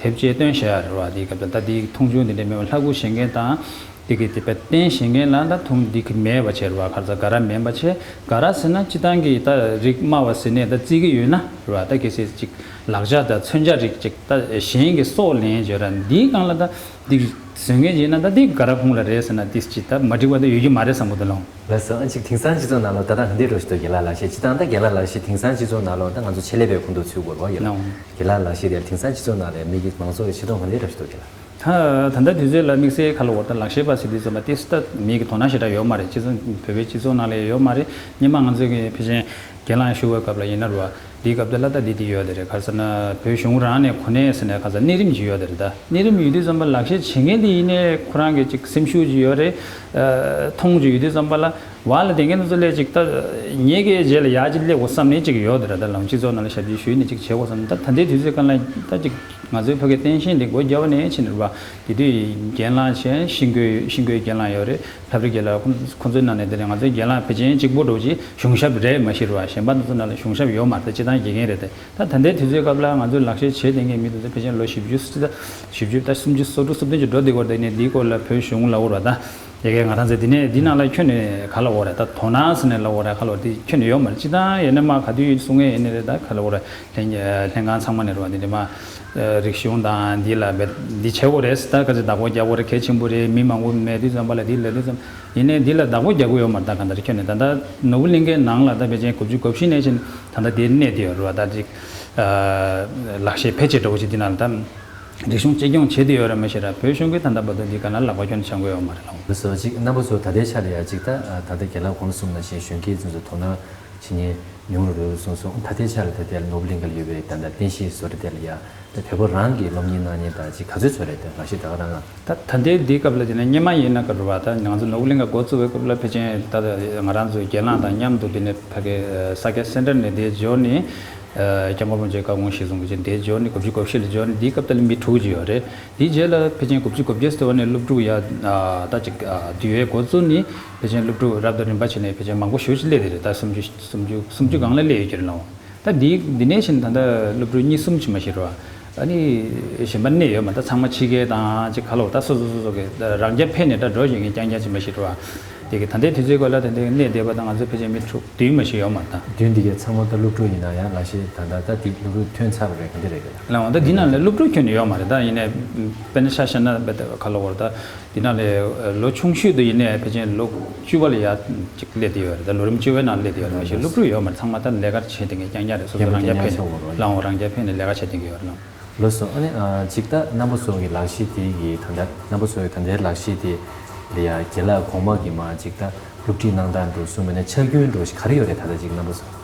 དེབ་ཅིག་བཏོན་བཞག་ཡོད་རེད་བ། འདིའི་སྐབས་དེ་ལ་ད་འདི་མཐོང་ཆུང་འདི་འདྲའི་མེད་པ་ལྷ་སྐུ་བཞེངས་མཁན་དང་། དེ་གི་དེ་བརྟེན་བཞེངས་མཁན་ལ་ད་མཐོང་འདི་གི་མེད་པ་བྱས་རེད་བ། ག་རེ་ཟེར་ག་ར་མེད་པ་བྱས། ག་རེ་ཟེར་ན་སྤྱི་བཏང་གི་ད་རིགས་དམའ་བ་ཟེར་ནས་ད་བརྩི་གི་ཡོད་ན་རེད་བ། ད་གལ་སྲིད་ཅིག་ལག་ཆ་དང་མཚོན་ཆ་རིགས་ཅིག་ད་གཞན་གྱི་སྲོག་ལེན་བྱས་ར་འདིའི་སྒང་ལ་ད་འདི་བཟོ་མཁན་བྱས་ན་ད་འདི་ག་ར་ཁུངས་ལ་རེད་ཟེར་ན་དེ་ཅིག་ད་མ་འགྲིག་པ་ད་ཡོད་རྒྱུ་མ་རེད་བསམ་གི་འདུག་ལགས། ལགས་སོ། ཨ་ཅིག་དེང་སང་སྤྱི་ཚོགས་ནང་ལ་ད་ལྟ་འདི་འདྲ་ཞིག་འདུག་རྒན་ལགས་ལགས་བཤད། སྤྱི་བཏང་ད་རྒན་ལགས་ལགས་བཤད། དེང་སང་སྤྱི་ཚོགས་ནང་ལ་ད་ང་ཚོ་ཆེད་ལས་པའི་ཁོངས་གཏོགས་ཚུད་དགོས་རེད་བ། རྒན་ལགས་ལགས་བཤད་དེ་དེང་སང་སྤྱི་ཚོགས་ནང་ལ་མི་གི་མང་ཚོགས་ཀྱི་ཆེ་མཐོང་ག་འདྲ་འདྲ་ཞིག་འདུག་རྒན་ལགས། ད་ད་ལྟ་དུས་ཚོད་ལ་དམིགས་བསལ་ག་ལབ་དགོས་རེད། ད་ལག་ཤེས་པ་ཟེར་དུས་ཙམ་པ་ཏིས་ད་མི་གི་དོ་སྣང་ཞེ་དྲག་ཡོད་མ་རེད། སྤྱི་ཚོགས་བོད་པའི་སྤྱི་ཚོགས་ནང་ལ་ཡོད་མ་རེད། སྔོན་མ་ང་ཚོ་གི་ཕལ་ཆེར་རྒན་ལགས་བཞུགས་པའི་སྐབས་ལ་ཡིན་ན་རེད་བ། འདིའི་སྐབས་དེ་ལ་ད་འདི་འདི་ཡོད་དེ་རེད། ག་རེ་ཟེར་ན་བོད་གཞུང་རང་ནས་གོ་གནས་ཟེར་ནས་ག་རེ་ཟེར་གནས་རིམ་ཅིག་ཡོད་དེ་རེད། ད་གནས་རིམ་ཡོད་དུས་ཙམ་པ་ལག་ཤེས་བྱེད་མཁན་དེ་ཡིན་ནའི་ཁོ་རང་གི་ཅིག་སེམས་ཤུགས་ཅིག་ཡོད་རེད། མཐོང་ཅིག་ཡོད་དུས་ཙམ་པ་ལ་བ་ལ་དེ་མཁན་དེ་ཚོ་ལས་ཅིག་ད་ངེད་ཀྱི་རྗེས་ལ་ཡར་ཅིག་སླེབས་དགོས་བསམ་ནས་ཅིག་ཡོད་དེ་རེད། ད་ལམ་སྤྱི་ཚོགས་ནང་ལ་ཞབས་ཕྱི་ཞུས་ནས་ཅིག་བྱེད་དགོས་བསམ། ད་ད་ལྟའི་དུས་ཚོད་སྒང་ལ་ད་ཅིག་ང་ཚོའི་ཕ་གི་བསྟན་ཤེས་འདི་སྒོ་རྒྱབ་ནས་ཕྱིན་རེད་བ། དེ་དུས་རྒན་ལགས་བྱས། ཤིང་ཀུན་ཤིང་ཀུན་རྒན་ལགས་ཡོད་རེད། ལྷ་བྲིས་རྒན་ལགས་ཁོང་ཁོང་ཚོའི་ནང་ནས་དེ་ནས་ང་ཚོའི་རྒན་ལགས་ཕལ་ཆེར་གཅིག་པོ་འདྲ་བོ་ཅིག་གཞུང་ཞབས་རེད་མ་གཞི་རེད་བ། གཞན་པ་དེ་ཚོ་ནང་ལ་གཞུང་ཞབས་ཡོད་མ་རེད། ད་སྤྱི་བཏང་དགེ་རྒན་རེད་དེ། ད་ད་ལྟའི་དུས་ཚོད་སྐབས་ལ་ང་ཚོའི་ལག་ཤེས་བྱེད་བསྡད་མཁན་མི་དེ་ཚོ་ཕལ་ཆེར་ལོ་བཞི་བཅུ་ཙམ་ད་བཞི་བཅུ་ད་སུམ་ཅུ་སོ་དྲུག་སོ་བདུན་ཅིག་འགྲོ་བསྡད་ཀྱི་ཡོད་རེད། དེ་ནས་འདིའི་སྐོར་ལ་བོད་གཞུང་ལབ་དགོས་རེད་བ། ད་ཡ་གི་ང་རང་ཚོ་འདི་ནས་འདི་ནང་ལ་ཁྱོན་ནས་ག་ལབ་དགོས་རེད། ད་དོ་སྣང་ཟེར་ནས་ལབ་དགོས་རེད། ག་ལབ་དགོས་རེད། དེ་ཁྱོན་ནས་ཡོད་མ་རེད། སྤྱི་བཏང་ཡིན་ན་མ་ག་དུས་ཡིན་གསུང་མཁན་ཡིན་ནི་རེད། ད་ག་ལབ་དགོས་རེད། ལྷན་ལྷན་ཁང་ཚང་མ་ནས་རེད་བ། འདི་འདྲ་མ་རིག་གཞུང་དང་འདི་ལ་འབད་འདི་བྱེད་དགོས་རེད། ད་ག་ཚོད་བདག་པོ་རྒྱག་དགོས་རེད། གལ་ཆེན་པོ་རེད། མི་མང་པོ་མེད་དུས་ཙམ་པ་ལ་འདི་ལབ་དུས་ཙམ་ཡིན་ནའི་འདི་ལ་བདག་པོ་རྒྱག་གི་ཡོད་མ་རེད། ད་གང་ལྟར་ཁྱོན་ནས་ད་ལྟ་ནོར་བུ་གླིང་ཁའི་ནང་ལ་ད་ཕལ་ཆེར་དགུ་བཅུ་གོ་བཞི་ནས་ཕྱིན་ད་ལྟ་འདིར་གནས་བསྡད་ཡོད་རེད་བ། ད་ཅིག་ལག་ཤེས་ཕལ་ཆེར་འདྲ་བོ་ཅིག་འདི་ནང་ལ་ད་རིག་གཞུང་གཅེས་སྐྱོང་བྱེད་བསྡད་ཡོད་རེད་མ་གཞི་ར། བོད་གཞུང་གིས་ད་ལྟ་བར་དུ་འདི་ག་ན་ལག་པ་ཁྱོན་ནས་འཆང་གི་ཡོད་མ་རེད་ལགས། ལགས་སོ། ཅིག་རྣམ་པ་ཚོ་ད་ལྟའི་ཆ་ལ་ཡ་ཅིག་ད་ད་ལྟ་རྒན་ལགས་གོང་ལ་གསུངས་ནང་བཞིན་གཞོན་སྐྱེས་ཚོ་ཚོ་དོ་སྣང་བྱེད་མཁན་ཉུང་རུ་སོང་སོང་། ད་ལྟའི་ཆ་ལ་ད་ལྟའི་ནོར་བུ་གླིང་ཁ་ལ་ཡོད་པའི་ད་ལྟ་རྟེན་གཞི་བཟོ་གྲྭ་དེ་ལ་ཡ་ད་བོད་པ་རང་གི་སློབ་གཉེར་གནང་མཁན་ད་ཅིག་ག་ཚོད་ཚོད་རེད། ད་ལག་ཤེས་ད་ག་རང་ང་། ད་ད་ལྟའི་འདིའི་སྐབས་ལ་དེ་ནས་སྔོན་མ་ཡིན་ན་ག་རེ་བ། ད་ང་ཚོ་ནོར་བུ་གླིང་ཁ་འགོ་བཙུགས་པའི་སྐབས་ལ་ཕལ་ཆེར་ད་ལྟ་ང་རང་ཚོའི་རྒན་ལགས་དང་མཉམ་དུ་དེ་ནས་ཕ་གི་ས་སྐྱ་སེན་ཊར་ནས་དེ་འབྱོར་ནས་སྐྱབས་མགོན་རིན་པོ་ཆེའི་བཀའ་དགོངས་གཞིར་བཟུང་གི་ཅིག་དེ་འབྱོར་ནས་དགུ་བཅུ་གོ་བཞི་ལ་འབྱོར་ནས་འདིའི་སྐབས་ད་ལ་མི་དྲུག་ཅིག་ཡོད་རེད། དེའི་རྗེས་ལ་ཕལ་ཆེར་དགུ་བཅུ་གོ་བརྒྱད་ཟེར་བ་ནས་སློབ་ཕྲུག་ཡ་ད་ཅིག་འདུས་པའི་འགོ་བཙུགས་ནས་ཕལ་ཆེར་སློབ་ཕྲུག་རབ་དང་རིམ་པ་བྱས་ནས་ཕལ་ཆེར་མང་པོ་ཞེ་པོ་ཅིག་སླེབས་བསྡད་རེད། ད་སུམ་ཅུ་སུམ་ཅུ་སུམ་ཅུ་སྒང་ལ་སླེབས་ཡོད་ཀྱི་རེད་ལགས། ད་འདི་འདི་ནས་བཞིན་ད་ལྟ་སློབ་ཕྲུག་གཉིས་གསུམ་ཅིག་མ་གཞི་རེད་བ། ཨ་ནི་གཞན་པ་གནས་ཡོད་མ་རེད། ད་ཚང་མ་ཕྱི་རྒྱལ་དང་ཅིག་ག་ལབ་དགོས་རེད། ད་སོ་སོ་སོ་སོ་གི་རང་རྐྱ་འཕེན་ནས་ད་འགྲོ་བཞིན་གྱི་རྐྱང་རྐྱང་ཅིག་མ་གཞི་རེད་བ། དེ་གི་ད་ལྟའི་དུས་ཚོད་སྐོར་ལ་ད་ལྟའི་གནས་བསྡད་པ་ད་ང་ཚོ་ཕལ་ཆེར་མི་དྲུག་བདུན་མ་གཞི་ཡོད་མ་རེད། ད་བདུན་འདི་གའི་ཚང་མ་ད་སློབ་ཕྲུག་ཡིན་ན་ཡང་ལག་ཤེས་ད་ལྟ་ད་འདི་སློབ་ཕྲུག་ཐོན་ཚར་བ་རེད། ག་འདྲ་རེད་གི་ལགས། ལགས་འོང་ད་འདི་ནང་ལ་སློབ་ཕྲུག་ཁྱོན་ནས་ཡོད་མ་རེད། ད་ཡིན་ནའི་དཔེར་ན་ཆ་བཞག་ན་དཔེ་ད་ག་ལབ་དགོས་རེད། ད་འདི་ནང་ལས་ལོ་ཆུང་ཤོས་དེ་ཡིན་ནའི་ཕལ་ཆེར་ལོ་བཅུ་པ་ལ་ཡར་ཅིག་སླེབས་བསྡད་ཡོད་རེད། ད་ལོ་རིམ་བཅུ་པའི་ནང་སླེབས་བསྡད་ཡོད་རེད། མ་གཞི་སློབ་ཕྲུག་ཡོད་མ་རེད། ཚང་མ་ད་ལས་ཀ་བྱེད་བསྡད་མཁན་རྐྱང་རྐྱང་རེད། སོ་སོ་རྐྱང་རང་རྐྱ་འཕེན་ནས་ལགས་འོང་རང་རྐྱ་འཕེན་ནས་ལས་ཀ་བྱེད་བསྡད་མཁན་ཡོད་རེད་ལགས། ལགས་སོ། ཨ་ནི་ཨ་ཅིག་ད་རྣམ་པ་ཚོ་གི་ལག་ཤེས་དེ་གི་ད་ལྟ་རྣམ་པ་ཚོ་གི་ད་ལྟའི་ལག་ཤེས་དེ་ལ་ཡ་རྒན་ལགས་གོང་མ་གི་མ་ཅིག་ད་སློབ་ཁྲིད་གནང་སྟངས་འགྲོ་གསུངས་པ་ཡིན་ན་ཆ་རྒྱུས་འགྲོ་ཞིག་ག་རེ་ཡོད་རེད། ད་ལྟ་ཅིག་རྣམ་པ་ཚོ།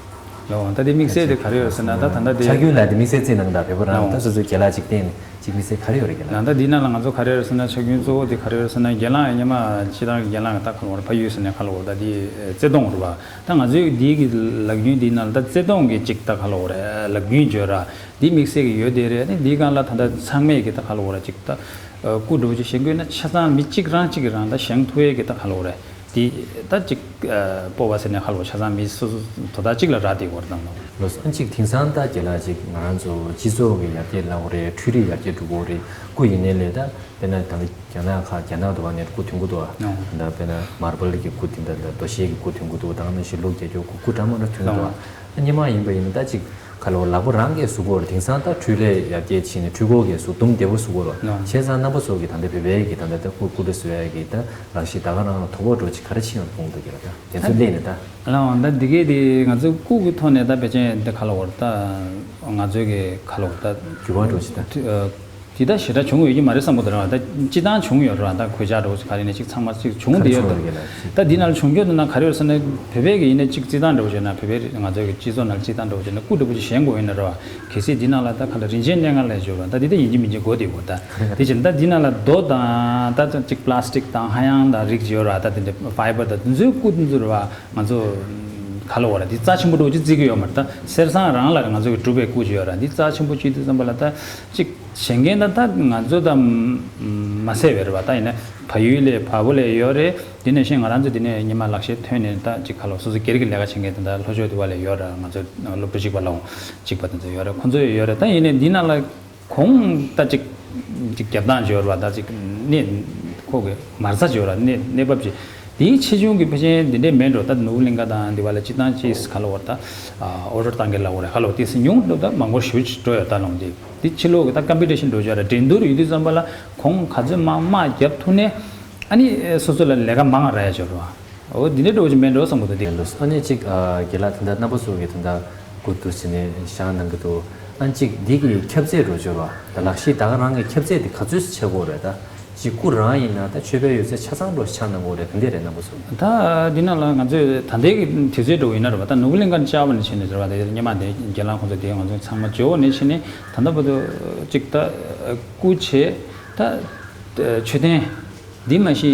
ལགས་འོང་ད་དེ་དམིགས་བསལ་དེ་ག་རེ་ཡོད་ཟེར་ན་ད་ད་ལྟ་དེ་ཆ་རྒྱུས་ལ་དེ་དམིགས་བསལ་བརྩིས་གནང་དང་། བོད་པ་རང་ད་སོ་སོའི་རྒན་ལགས་ཅིག་བསྟེན་ནས་ཅིག་དམིགས་བསལ་ག་རེ་ཡོད་རེད་རྒན་ལགས། ད་འདི་ནང་ལ་ང་ཚོ་ག་རེ་ཡོད་ཟེར་ན་ཆ་རྒྱུས་གཙོ་བོ་དེ་ག་རེ་ཡོད་ཟེར་ན་རྒན་ལགས་སྔོན་མ་སྤྱིར་བཏང་གི་རྒན་ལགས་ད་ག་ལབ་དགོས་རེད། ཕ་ཡུལ་ཟེར་ནས་ག་ལབ་དགོས་རེད། ད་དེ་བརྩེ་དུང་རེད་བ། ད་ང་ཚོའི་འདི་གི་ལག་རྒྱུན་འདི་ནང་ལ་ད་བརྩེ་དུང་གི་ཅིག་ད་ག་ལབ་དགོས་རེད། ལག་རྒྱུན་བརྗོད་ར་འདི་དམིགས་བསལ་གྱི་ཡོད་དེ་རེད། ཨ་ནི་འདིའི་སྒང་ལ་ད་ལྟ་ཚང་མས་ཀྱི་ད་ག་ལབ་དགོས་རེད། ཅིག་ད་སྐུ་འདྲ་བོ་ཅིག་བཞེངས་དགོས་ན་ཆ་ཚང་མི་གཅིག་རང་གཅིག་གིས་རང་ད་བཞེངས་ཐུབ་ཡས་ཀྱི་ད་ག་ལབ་དགོས་རེད། དེ་ད་ཅིག་སྤོབས་པ་ཟེར་ནས་ཧ་ལོ་ཆ་ཚང་མི་སོ་སོ་དོ་བདག་གཅིག་ལ་རག་བསྡད་ཡོད་རེད་དང་། ལགས་སོ། ཨ་ཅིག་དེང་སང་ད་རྒན་ལགས་ཅིག་ང་རང་ཚོ་སྤྱི་ཚོགས་ཀྱི་ཡར་རྒྱས་ལབ་དགོས་རེད། འཕྲུལ་རིག་ཡར་རྒྱས་འགྲོ་གི་ཡོད་རེད། སྐུ་ཡིན་ནའི་ལས་ད་དཔེར་ན་ད་རྒྱ་ནག་ཁག་རྒྱ་ནག་དུ་བ་ནས་སྐུ་ཐོན་གྱི་འདུག་ཨ། ད་དཔེར་ན་མར་བལ་གྱི་སྐུ་དེ་འདྲ་ད་རྡོ་ཤལ་གྱི་སྐུ་ཐོན་གྱི་འདུག་དང་ནང་བཞིན་ལུག་རྒྱ་སྐྱོག་སྐུ་སྐུ་འདྲ་མི་འདྲ་ཐོན་གྱི་འདུག་ཨ། སྔོན་མ་ཡིན་པ་ཡིན་ན་ད་ཅིག་ག་ལོ་ལག་པ་རང་གིས་བཟོ་དགོས་རེད། དེང་སང་ད་འཕྲུལ་ལས་ཡར་རྒྱས་ཕྱིན་ནས་འཕྲུལ་འཁོར་གྱིས་བཟོ་དུམ་བདེ་པོ་བཟོ་དགོས་རེད། ནོ། བྱས་ཙང་རྣམ་པ་ཚོ་གི་ད་ལྟ་བོད་པའི་གི་ད་ལྟ་ད་སྐུ་སྐུ་འདྲ་བཟོ་ཡ་གི་ད་ལག་ཤེས་ད་ག་རང་ལ་དོ་ཕོག་འགྲོ་ཅིག་ག་རེ་ཕྱིན་པ་མཐོང་འདུག་གི་ལ་ད་དེ་ཚོ་སླེབས་ནས་ད། ལའང་ད་འདི་གའི་དེ་ང་ཚོའི་སྐུ་གི་ཐོག་ནས་ད་ཕལ་ཆེར་འདི་ག་ལ་བར་ད་ང་ཚོའི་གི་ག་ལ་བར་ད་འགྱུར་བ་འགྲོ་ཅིག་ད། འདི་ད་ཞེ་དྲག་བྱུང་ཡོད་ཀྱི་མ་རེད་བསམ་གྱི་འདུག་ར། ད་སྤྱི་བཏང་བྱུང་ཡོད་ར། ད་གོད་ཆག་འདྲ་བོ་ག་རེ་ནས་ཅིག་ཚང་མ་ཅིག་བྱུང་བསྡད་ཡོད་འདུག་ད་འདི་ནང་ལ་བྱུང་རྒྱུ་འདི་ན་ག་རེ་ཡོད་ཟེར་ན། བོད་པའི་གི་ཡིན་ན་ཅིག་རྩིས་སྟངས་འདྲ་བོ་བྱས་ན། བོད་པའི་ང་ཚོའི་གི་སྤྱི་ཚོགས་ནང་རྩིས་སྟངས་འདྲ་བོ་བྱས་ན་སྐུ་འདྲ་བོ་ཅིག་བཞེངས་དགོས་ཡོད་ན་ར། གལ་སྲིད་འདི་ནང་ལ་ད་ག་ལ་རིན་ཆེན་གནས་ལྔ་ལས་སྦྱོར་བ་ད་འདི་ད་ཡིན་གཅིག་མིན་གཅིག་དགོས་བསྡད་ཡོད། ད་དེ་བྱས་ན་ད་འདི་ནང་ལ་རྡོ་དང་ད་ཅིག་པ་ལ་སི་ཊིག་དང་ཧ་ཡང་དང་རིགས་ཅིག་ཡོད་ར། ད་དེ་འདྲ་ཕའི་བར་ད་དེ་ཚོའི་སྐུ་དེ་ཚོ་ར་བ། ང་ཚོ་ག་ལ་བ་ར་འདི་རྩ་ཆེན་པོ་འདྲ་བོ་ཅིག་བརྩི་གི་ཡོད་མ་རེད། ད་གསེར་ཟངས་རང་ལ་ང་ཚོ་གི་གྲུབ་པའི་སྐུ་ཅིག་ཡོད་ར། འདི་རྩ་ཆེན་པོ་ཅིག་དུས་ཙམ་པ་ལ་ད་ཅིག་བཞེངས་མཁན་ད་ད་ང་ཚོ་ད་མ་ཟད་བས་རེད་བ། ད་ཡིན་ན་བལ་ཡུལ་ལས་བལ་པོ་ལས་ཡོད་རེད། དེ་ནས་བཞིན་ང་རང་ཚོ་དེ་ནས་ཉི་མ་ལག་ཤེས་ཐོན་ནས་ད་ཅིག་ག་ལ་སོ་སོ་སྒེར་གྱི་ལས་ཀ་བྱེད་མཁན་དེ་འདྲ་ལྷོ་ཕྱོགས་དེ་བ་ལས་ཡོད་ར། ང་ཚོ་སློབ་ཕྲུག་གཅིག་པ་ལ་འོང་གཅིག་པ་དེ་ཚོ་ཡོད་ར། ཁོང་ཚོ་ཡོད་ར། ད་ཡིན་ནས་འདི་ནང་ལ་གོང་ད་ཅིག་ཅིག་རྒྱབ་སྟངས་ཅིག་ཡོད་ར་བ། ད་ཅིག་གནས་ཁོ་གི་མ་རྩ་ཅིག་ཡོད་ར། གནས་གནས་བབ་ཅིག་དེའི་ཆེ་ཆུང་གི་ཕལ་ཆེར་འདི་འདྲའི་མེད་འགྲོ། ད་ནོར་བུ་གླིང་ག་དང་འདི་བ་ལ་སྤྱི་བཏང་ཅིག་ག་ལ་བ་ར། ད་ཨོ་ཌར་བཏང་གི་ལ་བ་ར་ག་ལ་བ་དེ་སི་ཉུང་འགྲོ། ད་མང་པོ་ཞུ་འགྲོ་ཡོད། ད་ལོང་དེ་དེ་ཕྱི་ལོགས་གི་ད་ཀམ་པི་ཊི་ཤན་འགྲོ་ཅོག་ར། འགྲན་བསྡུར་ཡོད་དུས་ཙམ་པ་ལ་གོང་ག་ཚོད་མང་མང་རྒྱབ་ཐུབ་ནས་ཨ་ནི་སོ་སོ་ལ་ལས་ཀ་མང་ར་ཡ་ཅོག་ར། འོ་འདི་འདྲའི་འགྲོ་ཅིག་མེད་འགྲོ་བསམ་གི་འདུག་དེ། ཨ་ནི་ཅིག་ཨ་རྒན་ལགས་ད་ལྟ་རྣམ་པ་ཚོ་གི་ད་ལྟ་སྐུ་དུ་ཟིན་ནས་བཞེངས་གནང་གི་འདུག་ཨ་ནི་ཅིག་འདི་གི་ཁྱབ་ཚད་འགྲོ་ཅོག་ར། ད་ལག་ཤེས་ད་ག་རང་གི་ཁྱབ་ཚད་དེ་ག་ཚོད་ཆེ་གོ་རེད། ད་ཅིག་སྐུ་རང་ཡིན་ན་ད་མཆོད་པའི་ཡོད་ཚད་ཆ་ཚང་འགྲོ་ཆགས་གནང་གོ་རེད། ག་འདྲས་རེད་རྣམ་པ་ཚོ། ད་འདི་ནང་ལ་ང་ཚོས་ད་ལྟའི་གི་དུས་ཚོད་འགྲོ་ཡིན་ན་རེད་བ། ད་ནོར་བུ་གླིང་ག་བཅར་བ་ནས་བྱས་ནས་རེད་བ། ད་སྔོན་མ་དེ་རྒན་ལགས་ཁོང་ཚོ་དེ་ང་ཚོ་ཚང་མ་འབྱོར་བ་ནས་བྱས་ནས་ད་ལྟ་བར་དུ་ཅིག་ད་སྐུ་བྱས་ད་མཆོད་རྟེན། འདི་མ་གཞི་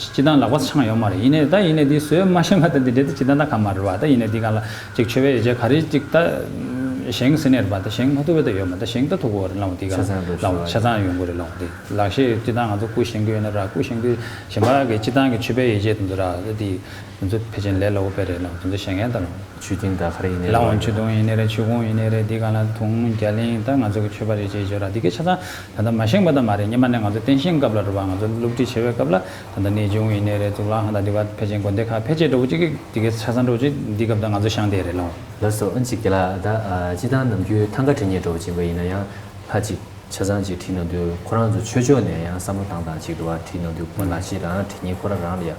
སྤྱི་བཏང་ལག་པ་འཆང་ཡོད་མ་རེད། ཡིན་ནའི་ད་ཡིན་ནའི་འདི་བཟོས་མ་ཤེས་མ་ད་འདི་འདྲའི་ད་སྤྱི་བཏང་ད་ག་མ་རེད་བ། ད་ཡིན་ནའི་འདི་ག་ལ་ཅིག་མཆོད་པའི་ཡོ་བྱད་ག་རེ་ཅིག་ད་བཞེངས་ཟེར་ནས་རེད་བ། ད་བཞེངས་མ་ཐུབ་པའི་ད་ཡོད་མ། ད་བཞེངས་ད་ཐུབ་གོ་རེད་ལ། འདི་ག་ཆ་ཚང་འགྲོ་ལ་ཤོག་ཆ་ཚང་ཡོང་གོ་རེད་ལ། འདི་ལག་ཤེས་སྤྱི་བཏང་ང་ཚོ་སྐུ་བཞེངས་གི་ཡོད་ན་ར། སྐུ་བཞེངས་དུས་གཞན་པ་གི་སྤྱི་བཏང་གི་མཆོད་པའི་ཡོ་བྱད་དེ་ཚོ་ར། འདི་དེ་ཚོ་ཕལ་ཆེར་ལས་སླ་བོ་དཔེ་རེད་ལ། དེ་ཚོ་བཞེངས་མཁན་ད་ལ། ཆོས་སྡིངས་དང་ག་རེ་ཡིན་ནའི་ལ་འོང་། ཆོས་དུང་ཡིན་ནའི་རེད། ཆོས་གོང་ཡིན་ནའི་རེད། འདི་ག་ལ་དུང་རྒྱ་གླིང་ད་ང་ཚོ་གི་མཆོད་པ་རེ་བྱེད་ཆོག་ར། འདི་གའི་ཆ་ཚང་ད་ལྟ་མ་བཞེངས་པ་ད་མ་རེད། སྔོན་མ་ནས་ང་ཚོ་རྟེན་བཞེངས་སྐབས་ལ་རེད་བ། ང་ཚོ་སློབ་ཁྲིད་བྱེད་པའི་སྐབས་ལ་ད་ལྟ་གནས་ཆུང་ཡིན་ནའི་རེད། གཙུག་ལག་ཁང་དང་འདི་བ་ཕལ་ཆེར་དགོན་སྡེ་ཁག་ཕལ་ཆེར་འདྲ་བོ་ཅིག་གི་འདི་གའི་ཆ་ཚང་འདྲ་བོ་ཅིག་འདི་སྐབས་ད་ང་ཚོ་བཞེངས་བསྡད་རེད་ལ། ལགས་སོ། ཨ་ནི་ཅིག་དེ་ལ་ད་ཨ་སྤྱི་བཏང་ནམ་རྒྱུན་ཐང་ག་བྲིས་མཁན་འདྲ་བོ་ཅིག་ཡིན་པ་ཡིན་ན་ཡང་ལྷ་ཅིག་ཆ་ཚང་ཅིག་བྲིས་གནང་དུས་ཁོ་རང་ཚོ་ཆོས་ཕྱོགས་ནས་ཡང་བསམ་བློ་བཏང་སྟངས་ཅིག་འདུག་བ། བྲིས་གནང་དུས་ཁོ་ལག་ཤེས་རང་བྲིས་མཁན་ཁོ་རང་རང་ལ་ཡ་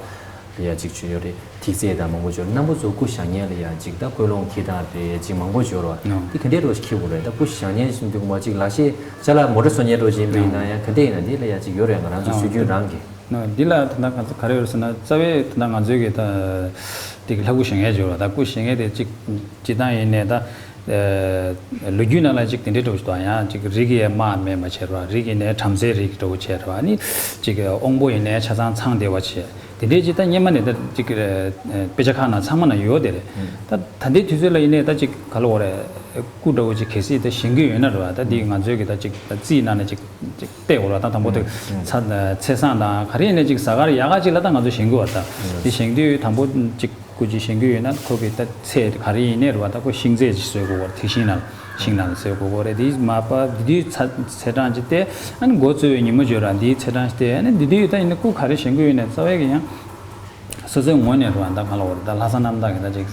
ཡ་ཅིག་ཅིག་ཡོད་རེད། ཐིག་ཚད་དང་མང་པོ་འབྱོར། རྣམ་པ་ཚོ་སྐུ་བཞེངས་མཁན་ལ་ཡང་ཅིག་ད་ཀོས་ལོང་འཁྱེར་སྟངས་རེད། ཅིག་མང་པོ་འབྱོར་བ། ཨོ། འདི་ག་འདྲས་འདྲ་བོ་ཞིག་འཁྱེར་དགོས་རེད། ད་སྐུ་བཞེངས་མཁན་ཞིག་འདུག་མ་ཅིག་ལག་ཤེས་ཅ་ལག་མོ་ཊ་བཟོ་མཁན་འདྲ་བོ་ཅིག་ཡིན་པ་ཡིན་ན་ཡང་ག་འདྲས་ཡིན་ན་འདི་ལ་ཡང་ཅིག་ཡོད་རེད། ང་རང་ཚོ་ཨོ། སྲོལ་རྒྱུན་རང་གི། ཨོ། འདི་ལ་ད་ལྟ་ང་ཚོ་ག་རེ་ཡོད་ཟེར་ན། རྩ་བའི་ད་ལྟ་ང་ཚོའི་གི་ད་དེ་གི་ལྷ་སྐུ་བཞེངས་མཁན་འབྱོར་བ། ད་སྐུ་བཞེངས་མཁན་དེ་ཅིག་སྤྱི་བཏང་ཡིན་ནའི་ད་ལོ་རྒྱུས་ནང་ལ་ཅིག་དེ་འདྲས་འདྲ་བོ་ཞིག་འདུག་ཡང་ཅིག་རིགས་ཡས་དམག་མེད་མ་བྱས་ར། རིགས་ཡིན་ནའི་བྲམ་ཟེའི་རིགས་འདྲ་བོ་བྱས་ར། ཨ་ནི་ཅིག་དབང་པོ་ཡིན་ནའི་ཆ་ཚང་ཚང་བདེ་བ་བྱས། དེ་འདྲའི་ཅིག་ད་སྔོན་མ་ནས་ད་ཅིག་ཨ་དཔེ་ཆ་ཁག་ནང་ཚང་མ་ན་ཡོད་དེ་རེད། ཨང་། ད་ད་ལྟའི་དུས་ཚོད་ལ་ཡིན་ནའི་ད་ཅིག་ག་ལ་འོ་རེད། སྐུ་འདྲ་བོ་ཅིག་གལ་སྲིད་ད་བཞེངས་རྒྱུ་ཡོད་ན་རེད་བ། ད་འདི་ང་ཚོའི་གི་ད་ཅིག་ད་རྩིས་ནང་ནས་ཅིག་ཅིག་བལྟས་འོ་ར། ད་དང་པོ་དེ་ཨང་ཚ་ཚེས་བཟང་དང་ག་རེ་ཡིན་ནའི་ཅིག་གཟའ་སྐར་ཡག་ག་ཅིག་ལ་ད་ང་ཚོ་བཞེངས་དགོས་བ། ད་ཨང་འདི་བཞེངས་དུས་དང་པོ་ཅིག་སྐུ་ཅིག་བཞེངས་རྒྱུ་ཡོད་ན་ཁོ་གི་ད་ཚེས་ག་རེ་ཡིན་ནའི་རེད་བ། ད་ཁོ་ཤིང་ཚད་ཅིག་བཟོས་དགོས་བ། ཐིག་ཤིང་ནང་ཤིང་ནང་བཟོས་དགོས་དགོས་རེད། དེའི་མ་པ་དེ་དུས་ཚ་ཚེས་གྲངས་ཅིག་སྟེ་ཨ་ནི་འགོ་བཙུགས་པའི་ཉིན་མོ་བརྗོད་ར། འདིའི་ཚེས་གྲངས་ཅིག་སྟེ་ཨ་ནི་འདི་དུས་ད་ཡིན་ན་སྐུ་ག་རེ་བཞེངས་དགོས་ཡོད་ནའི་རྩ་བའི་གི་ཡང་སོ་སོའི་ངོས་ནས་རེད་བ། ད་གང་ལ་འོ་རེད། ད་ལྷག་བསམ་རྣམ་དག་གི་ད་ཅིག་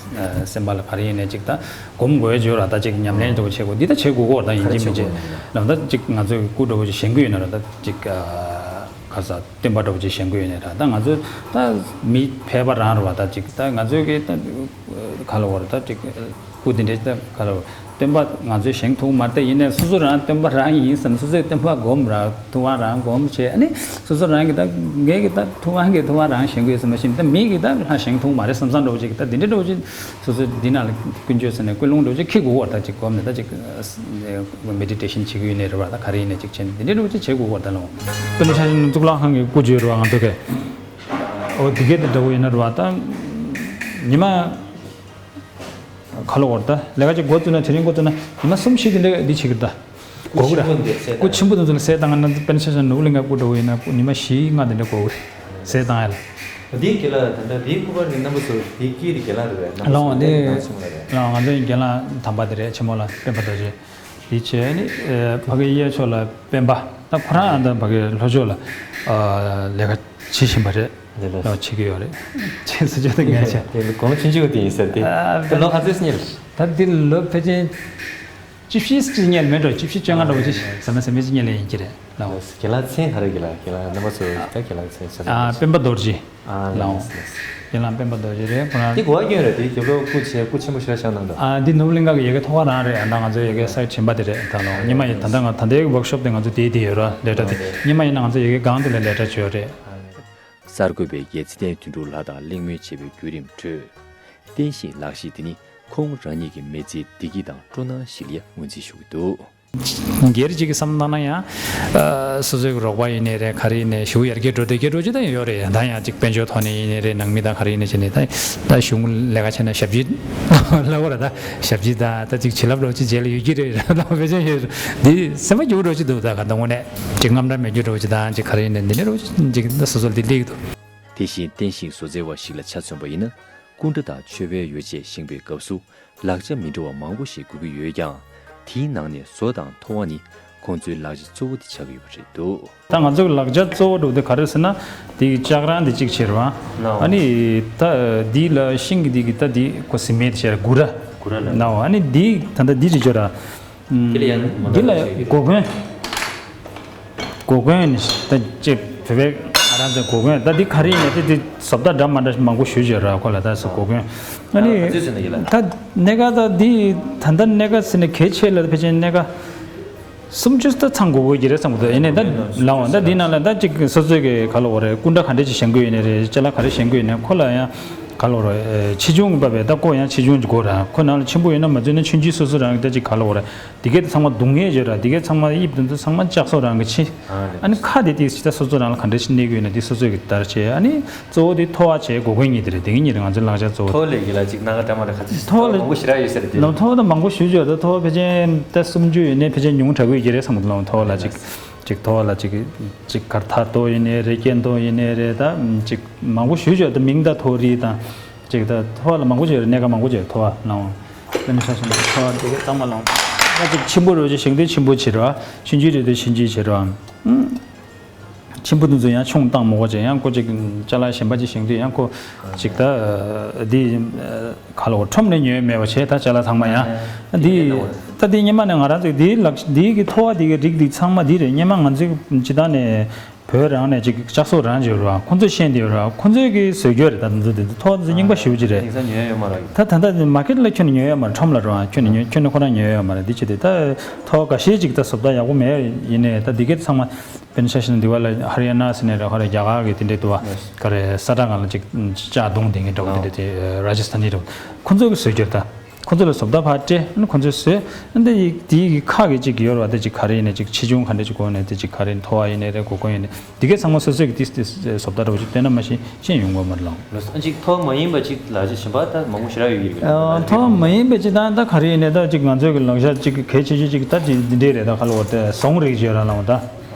སེམས་པ་ལ་ག་རེ་ཡིན་ནའི་ཅིག་ད་སྒོམ་དགོས་བརྗོད་ར། ད་ཅིག་ཉམས་ལེན་འདྲ་བོ་བྱེད་དགོས། འདི་ད་བྱེད་དགོས་གོ། ད་ཡིན་གཅིག་མིན་གཅིག་ལ་ད་ཅིག་ང་ཚོས་སྐུ་འདྲ་བོ་ཅིག་བཞེངས་དགོས་ཡོད་ན་ར། ད་ཅིག་ག་ས་སྟོན་པ་འདྲ་བོ་ཅིག་བཞེངས་དགོས་ཡོད་ནའི་ར། ད་ང་ཚོ་ད་མི་ཕལ་པ་རང་རེད་བ། ད་ཅིག་ད་ང་ཚོའི་གི་ད་ག་ལ་བར་ད་ཅིག་སྐུ་དེ་འདྲའི་ད་ག་ལ་བར་སྟོན་པ་ང་ཚོས་བཞེངས་ཐུབ་མ་རེད། དེ་ཡིན་ནའི་སོ་སོ་རང་སྟོན་པ་རང་ཡིན་བསམ། སོ་སོའི་སྟོན་པ་སྒོམ་ར། ཐུབ་དབང་རང་སྒོམ་བྱས། ཨ་ནི་སོ་སོ་རང་གི་ད་ངས་གི་ད་ཐུབ་དབང་གི་ཐུབ་དབང་རང་བཞེངས་དགོས་བསམ་མ་ཤེས། ད་མི་གི་ད་ལྷ་བཞེངས་ཐུབ་མ་རེད་བསམ་བསམ་འདྲ་བོ་ཅིག་ད་དེ་འདྲའི་འདྲ་བོ་ཅིག་སོ་སོ་འདི་ནང་ལ་ཀུན་སྤྱོད་ཟེར་ནས་ཀུན་སློང་འདྲ་བོ་ཅིག་འཁྱེར་དགོས་བར། ད་ཅིག་སྒོམ་ནས་ད་ཅིག་མེ་ཌི་ཊེ་ཤན་བྱེད་ཀྱི་ཡོད་ནའི་རེད་བ། ད་ག་རེ་ཡིན་ནའི་ཅིག་བྱས་ནས་དེ་འདྲའི་འདྲ་བོ་ཅིག་བྱེད་དགོས་བར། ད་ལོ་དཔེར་ན་ཆ་བཞག་ན་གཙུག་ལག་ཁང་གི་སྐུ་བརྗོད་རེད་བ། ང་ཚོ་གས་འོ་དེ་གས་དེ་འདྲ་བོ་ཡིན་ན་རེད་བ། ད་ཉི་མ་ག་ལ་འོར་ད་ལས་ཀ་ཅིག་འགོ་བཙུགས་ན་དེ་རིང་འགོ་བཙུགས་ན་ཉི་མ་གསུམ་བཞི་དེ་འདྲ་འདི་བྱེད་ཀྱི་རེད། ད་སྒོ་གི་ར། སྐུ་ཆེན་པོ་དེ་ཚོ་ལ་གསལ་བཏང་ན། དཔེར་ན་ཆ་བཞག་ན་ནོར་བུ་གླིང་ག་སྐུ་འདྲ་བོ་ཡིན་ན་སྐུ་ཉི་མ་བཞི་ལྔ་དེ་འདྲ་སྒོ་གི་རེད། གསལ་བཏང་ཡ་ལ། འདི་གི་ལ་ད་ལྟ་འདིའི་སྐུ་པར་གྱི་རྣམ་པ་ཚོ་འདི་སྐྱིད་དེ་རྒན་ལགས་རེད་པས། རྣམ་པ་ལའོ་ཚོ་འདི་འདི་ནང་ཆེན་མོ་ལ་རེད། ལའོ་ང་ཚོའི་རྒན་ལགས་དམ་པ་དེ་རེད། ཆེན་མོ་ལ་སྤེན་པ་རྡོ་རྗེ། དེ་བྱས་ནི་ཨ་ཕ་གི་གཡས་ཕྱོགས་ལ་སྤེན་པ། ད་ཁོ་རང་ད་ཕ་གི་ལྷོ་ཕྱོགས་ལ་ཨ་ལས་ཀ་བྱེད་བཞིན་པ་རེད། ལས་ལ་ལའོ་བྱེད་ཀྱི་ཡོད་རེད། བྱེད་སུ་ཆོག་ད་ངས་བྱས། དེ་ལ་གོང་ཆུང་ཆུང་དེ་ཡིན་ཟེར་ཏེ། ཨ་ད་ལོ་ག་ཚོད་སྙེར། ད་འདི་ལོ་ཕལ་ཆེར་ ཅི་ཕྱིས་ཅི་ཉལ་མེད་འགྲོ། ཅི་ཕྱིས་བཅོ་ལྔ་འགྲོ་ཅི་ཟ་མ་ཟ་མི་ཅི་ཉལ་ཡིན་གྱི་རེད་ལགས། རྒན་ལགས་མཚན་ག་རེ། རྒན་ལགས། རྒན་ལགས་རྣམ་པ་ཚོ་ད་རྒན་ལགས་མཚན་ཟ་ཨ་སྤེན་པ་རྡོ་རྗེ་ཨ་ལགས། རྒན་ལགས་སྤེན་པ་རྡོ་རྗེ་རེད། ཁོ་རང་འདི་གོ་བ་སྐྱོན་རེད། དེ་རྒྱབ་ལོགས་སྐུ་ཆེ་སྐུ་ཆེན་པོ་ཞེ་དྲག་བཞག་གནང་འདུག་ཨ་འདི་ནོར་བུ་གླིང་ག་གི་ཡ་གི་ཐོག་ཁ་རང་རེད། ཨ་ད་ང་ཚོ་ཡ་གི་སའིཊ་གཞན་པ་དེ་རེད། ད་ལོ་ཉི་མ་ཡི་ད་ལྟ་ང་ད་ལྟའི་ཝོག་ཤོབ་དེ་ང་ཚོ་དེའི་དེ་ཡོད་ར། ལས་གྲྭ་དེ་ཉི་མ་ཡི་ང་ཚོ་ཡ་གི་སྒང་དེ་ལ་ལས་གྲྭ་བྱོས་རེད། གསར་འགོད་པས་རྒྱལ་རྩེ་ལྡན་དོན་གྲུབ་ལགས་དང་གླེང་མོལ་བྱས་པའི་བརྒྱུད་རིམ་ཁྲོད། བསྟན་ཤིང་ལག་ཤེས་དེ་ནི་ཁོང་རང་ཉིད་ཀྱི་མི་ཚེའི་བདེ་སྐྱིད་དང་སྤྲོ་སྣང་ཞིག་ལ་ངོས་འཛིན་ཞུ་གི་འདུག་སྒེར་གཅིག་གི་བསམ་བློ་བཏང་ན་ཡང་། ཨ་སོ་སོའི་རོགས་པ་ཡིན་ནའི་རེད། ག་རེ་ཡིན་ནའི་ཞེ་པོ་ཡར་རྒྱས་འགྲོ་བདེ་རྒྱས་འགྲོ་ཅི་ད་ཡོད་རེད། ད་ཡང་གཅིག་དཔལ་འབྱོར་ཐོག་ནས་ཡིན་ནའི་རེད། ནང་མི་དང་ག་རེ་ཡིན་ནའི་བྱས་ནས་ད་ད་གཞུང་ལས་ཀ་བྱས་ན་ཞབས་ཕྱི་ལབ་པ་རེད། ད་ཞབས་ཕྱི་ད་ད་གཅིག་བྱིན་རླབས་འདྲ་བོ་ཅིག་རྗེས་ལ་ཡོད་ཀྱི་རེད། ད་ཕལ་ཆེར་ཡོད་འདི་སེམས་པ་སྐྱིད་པོ་འདྲ་བོ་ཅིག་འདུག་ད་ག་ད་དངོས་གནས་གཅིག་དངངས་སྐྲག་མེད་རྒྱུ་འདྲ་བོ་ཅིག་ད་གཅིག་ག་རེ་ཡིན་ནའི་འདི་འདྲ་འདྲ་བོ་ཅིག་ད་སོ་སོ་ལ་འདི་སླེབས་ཀྱི་འདུག་དེ་བཞིན་བསྟན་ཤིང་བཟོ་རྩལ་བ་ཞིག་ལ་ཆ་མཚོན་པ་ཡིན་ན། སྐུ་འདྲ་དང་མཆོད་པའི་ཡོ་བྱད་བཞེངས་པའི་སྐབས་སུ་ལག་ཆ་མི་འདྲ་བ་མང་པོ་ཞིག་དགོས་ཀྱི་ཡོད་ཀྱང་། དེའི་ནང་ནས་བཟོ་དང་ཐོ་བ་ནི་ཁོང་ཚོའི་ལག་ཆ་གཙོ་བོ་དེ་ཆགས་ཀྱི་ཡོད་པ་རེད་འདུག་ད་ང་ཚོའི་ལག་ཆ་གཙོ་བོ་འདྲ་བོ་དེ་ག་རེ་ཟེར་ན། དེའི་ལྕགས་རང་དེ་གཅིག་བྱེད་རེད་པ། ཨ་ནི་ད་འདི་ལ་ཤིང་གི་འདི་གི་ད་འདི་ཁོ་སི་མེད་བྱས་ར་གུ་ར་ན་བ། ཨ་ནི་འདི་ད་ལྟ་འདི་རེད་ཅོ་ར། འདི་ལ་སྒོ་གོན། སྒོ་གོན་ནི་ད་ཅེ་བོད་པའི་ང་རང་ཚོའི་སྒོ་གོན་ད་འདི་ག་རེ་ཡིན་ནའི་དེ་དེ་བཟོ་ལྟ་འདྲ་མ་འདྲ་མང་པོ་ཞུ་བྱས་ར། ཁོ་ལ་ད་སོ་སྒོ་གོན་ཨ་ནི་ད་གནས་ཀ་ད་འདི་ད་ལྟ་གནས་ཀ་ཟེར་ནས་གལ་ཆེ་ལ་ཕལ་ཆེར་གནས་ཀ་སུམ་ཅུ་ད་ཚང་དགོས་དགོས་ཀྱི་རེད་བསམ་གི་འདུག་ཡིན་ནའི་ད་ལའང་ད་འདི་ནང་ལ་ད་ཅིག་སོ་སོའི་གི་ག་ལ་འོ་རེད། སྐུ་འདྲ་ག་འདྲ་ཅིག་བཞེངས་དགོས་ཡིན་ནའི་རེད། ཅ་ལག་ག་རེ་བཞེངས་དགོས་ཡིན་ནའི་ཁོ་ལ་ཡང་ག་ལ་འོ་རེད། ཆེ་ཆུང་གི་བབས་པས་ད་ཁོ་ཡང་ཆེ་ཆུང་ཅིག་དགོས་ར། ཁོ་ནང་ལ་ཆེན་པོ་ཡོད་ན་མ་བརྩིས་ན་ཆུང་ཆུང་སོ་སོ་རང་གི་ད་ཅིག་ག་ལ་འོ་རེད། དེ་གས་ཚང་མ་རྡུང་ཡས་བརྗོད་ར། དེ་གས་ཚང་མ་དབྱིབས་དེ་ཚོ་ཚང་མ་ལྕགས་སོགས་རང་གི་ཆེ། ཨ་ནི་ཁ་དེ་དེ་ད་སོ་སོ་རང་ལ་ག་འདྲ་ཞིག་གནས་དགོས་ན་དེ་སོ་སོ་གི་ལྟར་བྱས། ཨ་ནི་གཙོ་བོ་དེ་ཐོ་བ་བྱས་སྒོ་གོན་གཉིས་དེ་རེད། དེ་གཉིས་རེད་ང་ཚོའི་ལག་ཆ་གཙོ་བོ། ཐོ་བ་ལས་ཀྱི་ལ་ཅིག་སྣ་ཁ་འདྲ་མ་འདྲ་ག་ཚོད་ཞིག་ཐོ་བ་ལས་མང་པོ་ཞུ་བརྗོད་ད་ཐོ་བ་ཕལ་ཆེར་ད་སུམ་ཅུ་ཡོད་ནའི་ཕལ་ཆེར་ཉུང་དྲགས་ཀྱི་རེད་བསམ་གི་འདུག་ཐོ་བ་ལ་ཅིག་ཅིག་ཐོ་བ་ལ་ཅིག་ཅིག་གར་ཐར་ཐོ་ཡིན་ནའི་རེད། སྐྱེན་ཐོ་ཡིན་ནའི་རེད། ད་ཅིག་མང་པོ་ཞུ་བརྗོད་ད་མིང་ད་ཐོ་རིས་དང་། ཅིག་ད་ཐོ་བ་ལ་མང་པོ་བྱས་རེད། གནས་ཀ་མང་པོ་བྱས་ཐོ་བ་ལའང་། དཔེར་ན་ཆ་བཞག་ན་ཐོ་བ་དེ་ག་གཙང་མ་ལའང་། ད་ཅིག་ཆེན་པོ་རེད་ཅིག་བཞེངས་དུས་ཆེན་པོ་བྱེད་རོགས། ཆུང་ཆུང་རེད་དུས་ཆུང་ཆུང་བྱེད་རོགས། ཆེན་པོ་དེ་ཚོ་ཡང་ཆུང་བཏང་མོ་གོ་ཅིག་ཡང་ཁོ་ཅིག་ཅ་ལག་གཞན་པ་ཅིག་བཞེངས་དུས་ཡང་ཁོ་ཅིག་ད་འདི་ག་ལ་འོ་ཁྲོམ་ནས་ཉོས་མེད་པ་བྱས། ད་ཅ་ལག་ཚང་མ་ཡང་འདི་ད་འདི་སྔོན་མ་ནས་ང་རང་ཚོ་འདི་ལག་འདི་གི་ཐོ་བ་འདི་གི་རིགས་འདི་ཚང་མ་འདི་རེད། སྔོན་མ་ང་ཚོའི་སྤྱི་བཏང་ནས། བོད་རང་ནས་ཅིག་ལྕགས་སོགས་རང་བྱས་རོགས། ཁོང་ཚོས་ཤེས་འདི་ཡོད་རོགས། ཁོང་ཚོས་ཀྱི་བཟོས་རྒྱུ་རེད། ད་འདི་ཚོ་འདི་ཐོག་འདི་རྙིང་པ་ཞེ་པོ་ཅིག་རེད། དེང་སང་ཉོས་ཡོད་མ་རེད། ད་ད་ལྟ་མ་ཀེ་ཊི་ལ་ཁྱོན་ནས་ཉོས་ཡོད་མ་རེད། ཁྲོམ་ལ་རོགས། ཁྱོན་ནས་ཉོས་ཁྱོན་ནས་ཁོ་རང་ཉོས་ཡོད་མ་རེད། འདི་ཅི་སྟེ་ད་ཐོག་འགའ་ཤས་ཅིག་ད་བཟོ་ལྟ་ཡག་པོ་མེད་ཡིན་ནའི་ད་འདི་གས་ཚང་མ་དཔེར་ན་ཆ་བཞག་ན་འདི་བ་ལ་ཧ་རི་ཡ་ན་ཟེར་ནས་ར་ཧ་རི་རྒྱ་གར་གི་དེ་འདྲས་འདུག་བ། ག་རེ་ས་ཁྲ་སྒང་ལ་ཅིག་ལྕགས་རྡུང་དེ་འདྲས་འདྲ་བོ་དེ་འདྲས་དེ་ར་ཇི་སྟན་ནི་འདྲ་བོ་ཁོང་ཚོ་གི་བཟོས་རྒྱུ་རེད་ད། ཁོ་ཚོ་ལ་བཟོ་ལྟ་ཕར་སྤྲད། ཨ་ནི་ཁོ་ཚོས་བཟོས། ཨ་ནི་དེ་ཡི་ཁ་གི་ཅིག་ཡོད་རེད་བ། དེ་ཅིག་ག་རེ་ཡིན་ནའི་ཅིག་ཆེ་ཆུང་ག་འདྲ་ཅིག་དགོས་ནའི་དེ་ཅིག་ག་རེ་ཡིན། ཐོ་བ་ཡིན་ནའི་རེད། སྒོར་སྒོར་ཡིན་ནའི་དེ་གས་ཚང་མ་སོ་སོས་ཀྱི་ཏིས་ཏིས་བཟོ་ལྟ་འདྲ་བོ་ཅིག་བསྟན་ན་མ་གཞི་ཤེས་ཡོང་གི་མ་རེད་ལགས། ལགས་སོ། ཨ་ཅིག་ཐོ་བ་མ་ཡིན་པ་ཅིག་ལག་ཆ་གཞན་པ་ད་མང་པོ་ཞེ་དྲག་ཡོད་ཀྱི་རེད། ཨ་ཐོ་བ་མ་ཡིན་པ་ཅིག་ད་ད་ག་རེ་ཡིན་ནའི་ད་ཅིག་ང་ཚོའི་གི་ལག་ཆ་ཅིག་གལ་ཆེ་ཤོས་ཅིག་ད་ཅིག་འདི་འདྲས་རེད། ད་ག་ལ་བར་དེ་ཟོང་རིགས་ཅིག་ཡོད་ར་ལགས་ད།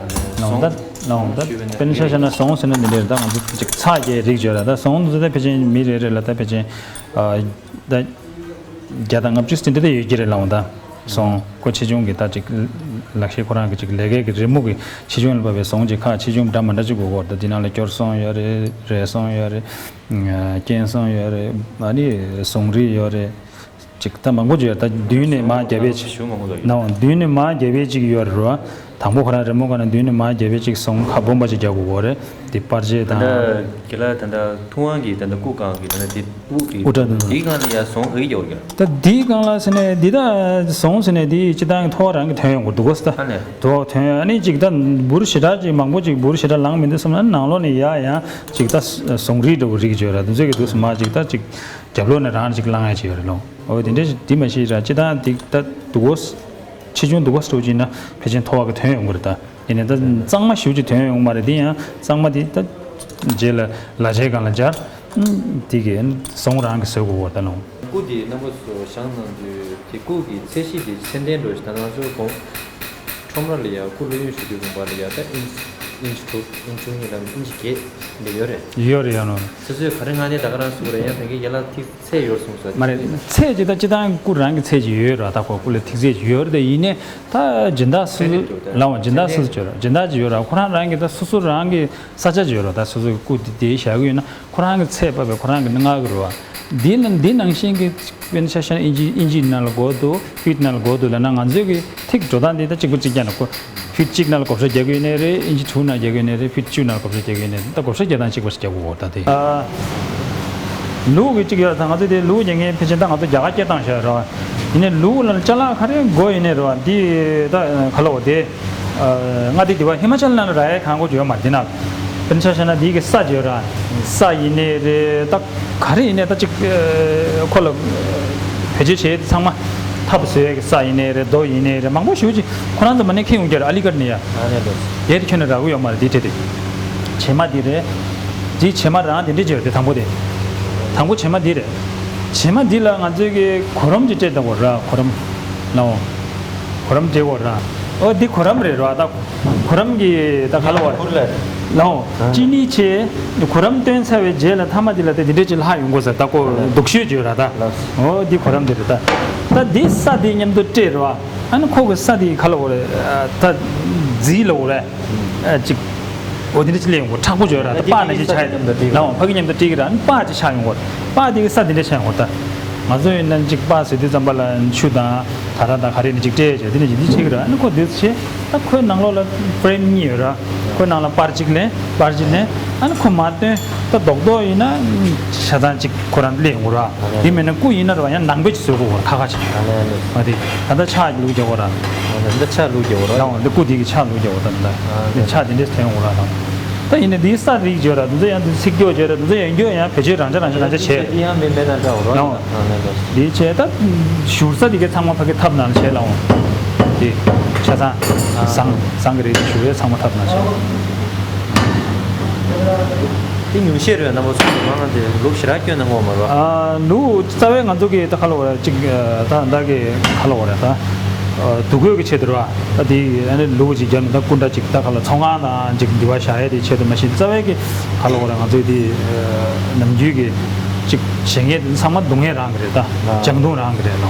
ལགས་ད་ལགས་ད་དཔེར་ན་ཆ་བཞག་ན་ཟོང་ཟེར་ན་འདི་འདྲས་རེད། ད་ང་ཚོ་ཅིག་ཚྭ་གི་རིགས་ཅིག་ཡོད་ར། ད་ཟོང་འདི་ཚོ་ད་ཕལ་ཆེར་མི་རེ་རེ་ལ་ད་ཕལ་ཆེར་ཨ། ད་བརྒྱ་དང་ལྔ་བཅུ་ཟིན་འདྲ་དེ་ཡོད་ཀྱི་རེད་ལགས་འོང་ད། ཟོང་ཁོ་ཆེ་ཆུང་གི་ད་ཅིག་ལག་ཤེས་ཁོ་རང་གི་ཅིག་ལས་ཀའི་གི་རི་མོ་གི་ཆེ་ཆུང་ལ་བབས་པའི་ཟོང་ཅིག་ཁག་ཆེ་ཆུང་འདྲ་མི་འདྲ་ཅིག་དགོས་ཀྱི་ཡོད་རེད། ད་འདི་ནང་ལ་སྐྱོར་ཟོང་ཡོད་རེད། རས་ཟོང་ཡོད་རེད། སྐྱེན་ཟོང་ཡོད་རེད། ཨ་ནི་ཟོང་རིས་ཡོད་རེད། ཅིག་ད་མང་པོ་ཅིག་ཡོད་རེད། ད་མདུན་ནས་མར་བརྒྱབ་པའི་ཅིག་ཞུ་མང་པོ་འདུག་ན་འོང་མདུན་ནས་མར་བརྒྱབ་པའི་ཅིག་ཡོད་རེད་རོ། དང་པོ་ཁོ་རང་རི་མོ་ག་ན་མདུན་ནས་མར་བརྒྱབ་པའི་ཅིག་ཟོང་ཁ་སྦོམ་པ་ཅིག་རྒྱག་དགོས་ཀྱི་ཡོད་རེད། དེ་པར་ཆས་ད་དང་། ལྟ་རྒན་ལགས་ད་ལྟ་ཐུབ་དབང་གི་ད་ལྟ་སྐུ་གང་གི་ད་ལྟ་དེ་དབུ་གི་དབུ་སྐྲ་དང་དེའི་སྒང་ལ་ཡ་ཟོང་ག་གི་རྒྱག་གི་རེད། ད་དེའི་སྒང་ལ་ཟེར་ནས་འདི་ད་ཟོང་ཟེར་ནས་འདི་སྤྱི་བཏང་གི་ཐོ་བ་རང་གི་ཐོན་ཡོང་གི་འདུག་གོ་ད། ཨ་ནས། ཐོ་བ་ཐོན་ཡོང་ཨ་ནི་ཅིག་ད་འབུར་ཞེ་དྲག་ཅིག་མང་པོ་ཅིག་འབུར་ཞེ་དྲག་ལངས་མི་འདུག་བསམ་ན་ནང་ལོགས་ནས་ཡ་ཡང་ཅིག་ད་ཟོང་རིས་འདྲ་བོ་རིགས་བརྗོད་ར་དེ་ཚོ་གི་འདུག་སེ་མ་ཅིག་ད་ཅིག་རྒྱབ་ལོགས་ནས་རང་ཅིག་ལངས་ཡ་ཅིག་ཡོད་རེད་ལོ། འོ་དེ་འདྲ་ཞིག་འདི་མ་ཤེས་ར་སྤྱི་བཏང་འདི་ད་འདུག་གོ་ཆེ་ཆུང་འདུག་གོ་སྤྲོ་ཅིག་ན་ཕལ་ཆེར་ཐོ་བ་གི་ཐོན་ཡོང་གི་རེད་ད། ཡིན་ནའི་ད་གཙང་མ་ཞེ་པོ་ཅིག་ཐོན་ཡོང་མ་རེད། འདི་ཡང་གཙང་མ་འདི་ད་རྗེས་ལ་ལ་ཆའི་སྒང་ལ་སྦྱར། འདི་གི་ཟོང་རང་གི་བཟོ་དགོས་པ་ད་ལོང་། སྐུ་འདི་རྣམ་པ་ཚོ་བཞེངས་གནང་དུས་དེ་སྐུ་གི་ཚད་གཞི་དེ་ཚད་ལྡན་འགྲོ་ཞིག་ད་ང་ཚོའི་གོང་ཁྲོམ་ར་ལ་ཡ་སྐུ་བླུ་ཡོན་ཞུ་དུས་དགོན་པ་ལ་ཡ་ད་ཨིན་ཅི་ཨིན་ཅི་དྲུག་ཨིན་ཅི་བཅུ་གཉིས་ལ་ཨིན་ཅི་བརྒྱད་འདི་ཡོད་རེད། ཡོད་རེད་ཡོད་ནོ། སོ་སོའི་ག་རེ་ངང་ནས་ད་ག་རང་གསུང་རེད། ཡང་ད་གིན་རྒན་ལགས་ཐིག་ཚད་ཡོད་གསུངས་སོང་། མ་རེད། ཚད་ཅིག་ད་སྤྱི་བཏང་སྐུ་རང་གི་ཚད་ཅིག་ཡོད་ར། ད་ཁོ་སྐུ་ལ་ཐིག་ཚད་ཅིག་ཡོད་རེད། ད་ཡིན་ནའི་ད་སྦྱིན་བདག་སོ་སོ་ལའང་སྦྱིན་བདག་སོ་སོ་ཅིག་ཡོད་ར། སྦྱིན་བདག་ཅིག་ཡོད་ར། ཁོ་རང་རང་གི་ད་སོ་སོ་རང་གི་ས་ཆ་ཅིག་ཡོད་ར། ད་སོ་སོ་གི་སྐུ་དེ་དེ་བཞག་གི་ཡོད་ན་ཁོ་རང་གི་ཚད་བབས་པའི་ཁོ་རང་གི་མངགས་གི་རེད་བ། འདི་ནང་འདི་ནང་བཞིན་གྱི་དཔེར་ན་ཆ་བཞག་ན་ཨིན་ཇི་ཨིན་ཇི་ནང་ལ་གོ་འདུག་ཕིཊ་ནང་ལ་གོ་འདུག་ལབ་ན། ང་ཚོའི་གི་ཐིག་འགྲོ་སྟངས་འདི་ད་གཅིག་པ་གཅིག་རྐྱང་ལ་གོ། ཕིཊ་གཅིག་ནང་ལ་བགོ་བཤའ་རྒྱག་གི་ཡོད་ནའི་རེད། ཨིན་ཇི་དྲུག་ནང་རྒྱག་གི་ཡོད་ནའི་རེད། ཕིཊ་བཅུ་ནང་ལ་བགོ་བཤའ་རྒྱག་གི་ཡོད་ནའི་རེད། ད་བགོ་བཤའ་རྒྱག་སྟངས་གཅིག་པ་ཞིག་རྒྱག་དགོས་གོ། ད་དེ་ཨ། ལུགས་ཀྱི་གཅིག་ཡོད་ད། ང་ཚོ་དེ་ལུགས་རྒྱག་མཁན་ཕལ་ཆེར་ད་ང་ཚོ་རྒྱ་གར་སྐད་བཏང་བཞག་ར། ཡིན་ནའི་ལུགས་ལ་ཅ་ལག་ག་རེ་དགོས་ཡིན་ནའི་རེད་བ། འདི་ད་ག་ལ་བ་དེ། ཨ། མངའ་སྡེ་འདི་བ་ཧི་མ་ཅལ་ནང་ལ་རག་ཡ་གང་དགོས་ཡོད་མ་རེད། འདི་ནང་དཔེར་ན་ཆ་བཞག་ན་འདི་གི་ས་ཅིག་ཡོད་ར། ས་ཡིན་ནའི་རེད། ད་ག་རེ་ཡིན་ནའི་ད་ཅིག་ཨ། ཁོ་ལ་བེད་སྤྱོད་བྱེད་ཚང་མ་ཐབ་བཟོ་ཡ་གི་ས་ཡིན་ནའི་རེད། རྡོ་ཡིན་ནའི་རེད། མང་པོ་ཞེ་པོ་ཅིག་ཁོ་རང་ཚོ་མ་ནས་ཁྱེར་ཡོང་རྒྱུ་རེད། ཨ་ལི་གར་ནས་ཡ། ཨ་ནས་ལོ། དེ་དེ་ཁྱོན་ནས་རག་གི་ཡོད་མ་རེད། འདི་བྱས་ཏེ། བྱེ་མ་འདི་རེད། འདི་བྱེ་མ་རང་དེ་འདྲས་ཅིག་ཡོད་དེ། དང་པོ་དེ། དང་པོ་བྱེ་མ་འདི་རེད། བྱེ་མ་འདི་ལ་ང་ཚོས་ཀྱི་གོ་རིམ་ཅིག་སྤྲད་དང་གོ་ར། གོ་རིམ། ལའོ། གོ་རིམ་སྤྲད་གོ་ར། ཨོ་འདི་གོ་རིམ་རེད་ར། ད་གོ་རིམ་གྱི་ད་ག་ལ་བ་རེད། ཁུར་ལ། ལའོ། ཨ། ཅི་ནི་ཆེ། གོ་རིམ་སྟོན་ཚར་བའི་རྗེས་ལ་མཐའ་མ་འདི་ལ་དེ་འདི་འདྲས་ཅིག་ལྷག་ཡོང་གོ་ས། ད་ཁོ་ཨ། སྡུག་ཤོས་ཅིག་ཡོད་ར་ད། ལགས། ཨོ་འདི་གོ་རིམ་འདི་རེད་ད། ད་འདི་ས་འདི་མཉམ་དུ་སྤྲད་ར། ཨ་ནི་ཁོ་གི་ས་དེ་ག་ལ་འོ་རེད། ཨ། ད་རྫིས་ལ་འོ་རེད། ཨ། ཅིག་འོ་དེ་འདྲ་ཅིག་སླེབས་ཡོང་གོ། མཁྲེགས་པོ་ཅིག་ཡོད་ར། ད་པགས་ནང་བཞིན་ཆགས་ཡོད། ལའོ་ཕ་གི་མཉམ་དུ་སྤྲད་ཀྱི་ར། ཨ་ནི་པགས་ཅིག་ཆགས་ཡོང་གོ། པགས་དེ་གི་ས་དེ་འདྲ་ཆགས་ཡོང་གོ། ད་ང་ཚོ་ཡིན་ན་ཅིག་པགས་བཟོས་དུས་ཙམ་པ་ལ་ཆུ་དང་ད་ར་དང་ག་རེ་ནས་ཅིག་སྤྲད་བྱས་དེ་འདྲ་ཅིག་འདི་བྱེད་ཀྱི་ར། ཨ་ནི་ཁོ་འདི་བྱས། ད་ཁོའི་ནང་ལོགས་ལ་ཕེ་རེམ་གཉིས་ཡོད་ར། ཁོའི་ནང་ལ་པར་གཅིག་ལེན། པར་གཅིག་ལེན། ཨ་ནི་ཁོ་མར་བཏོན། ད་རྡོག་རྡོག་ཡིན་ན་ཆ་ཚང་གཅིག་ཁོ་རང་སླེབས་ཡོང་གི་ར། དེ་མིན་ན་སྐུ་ཡིན་ན་ར་ཡང་ནང་པའི་ཅིག་བཟོ་དགོས་ར། ཁ་ཁ་ཅིག་ཨ་ལེ་ཨ་ལེ། མ་དེ་ད་ལྟ་ཕྱག་ལུགས་རྒྱག་གོ་ར། ཨ་ལེ། འདི་ཕྱག་ལུགས་རྒྱག་གོ་ར། ཡང་འདི་སྐུ་དེ་གི་ཕྱག་ལུགས་རྒྱག་གོ། ད་འདི་ཨ་འདི་ལེ། ཕྱག་དེ་འདྲས་ཐོན་ཡོང་གོ་ར། ད་ད་ཡིན་ན་འདི་ས་རིགས་བརྗོད་ར། འདི་ཚོ་ཡང་འདི་ཚིག་སྐྱོ་བརྗོད་ར། འདི་ཚོ་ཡང་སྐྱོ་ཡང་བེད་སྤྱོད་རང་ཆ་རང་ཆ་རང་ཆ་བྱས། འདི་ཡང་མི་མེད་ན་འདྲ་བོ་ར། ཡང་ཨ་ལེ་ལེ། འདི་བྱས་ད་བཞུར་ས་དེ་གའི་ཚང་མ་ཕ་གི་ཐབ་ནང་བྱས་ལ་འོང་། དེ་ཆ་ཚང་ཨ་ཟངས་ཟངས་ཀྱི་རིགས་དེ་བཞུར་ཡས་ཚང་མ་ཐབ་ནང་བྱས། དེ་ཉུང་ཤས་རེད། རྣམ་པ་ཚོ་མང་ང་དེ་ལུགས་ཞེ་དྲག་སྐྱོན་ན་ངོ་མ་རོ། ཨ་ལུགས་རྩ་བའི་ང་ཚོ་གི་ད་ག་ལ་བ་རེད། ཅིག་ཨ་ད་ད་གི་ག་ལ་བ་རེད། ད་ཨ་དུག་གོས་ཀྱི་ཆེད་དུ་ར། ད་དེ་ཨ་ནི་ལུགས་ཅིག་རྒྱབ་ནས་ད་སྐུ་འདྲ་ཅིག་ད་ག་ལ་ཚོང་ཁང་དང་ཅིག་འདི་བ་བཞག་ཡས་དེ་ཆེད་དུ་མ་ཤེས། རྩ་བའི་གི་ག་ལ་བ་རེད། ང་ཚོའི་དེ་ཨ་ནམ་རྒྱུན་གི་ཅིག་བྱེད་མཁན་དེ་ཚང་མ་སྡུག་བསྔལ་རང་གི་རེད། ད་ལྗང་མདུང་རང་གི་རེད་ལ།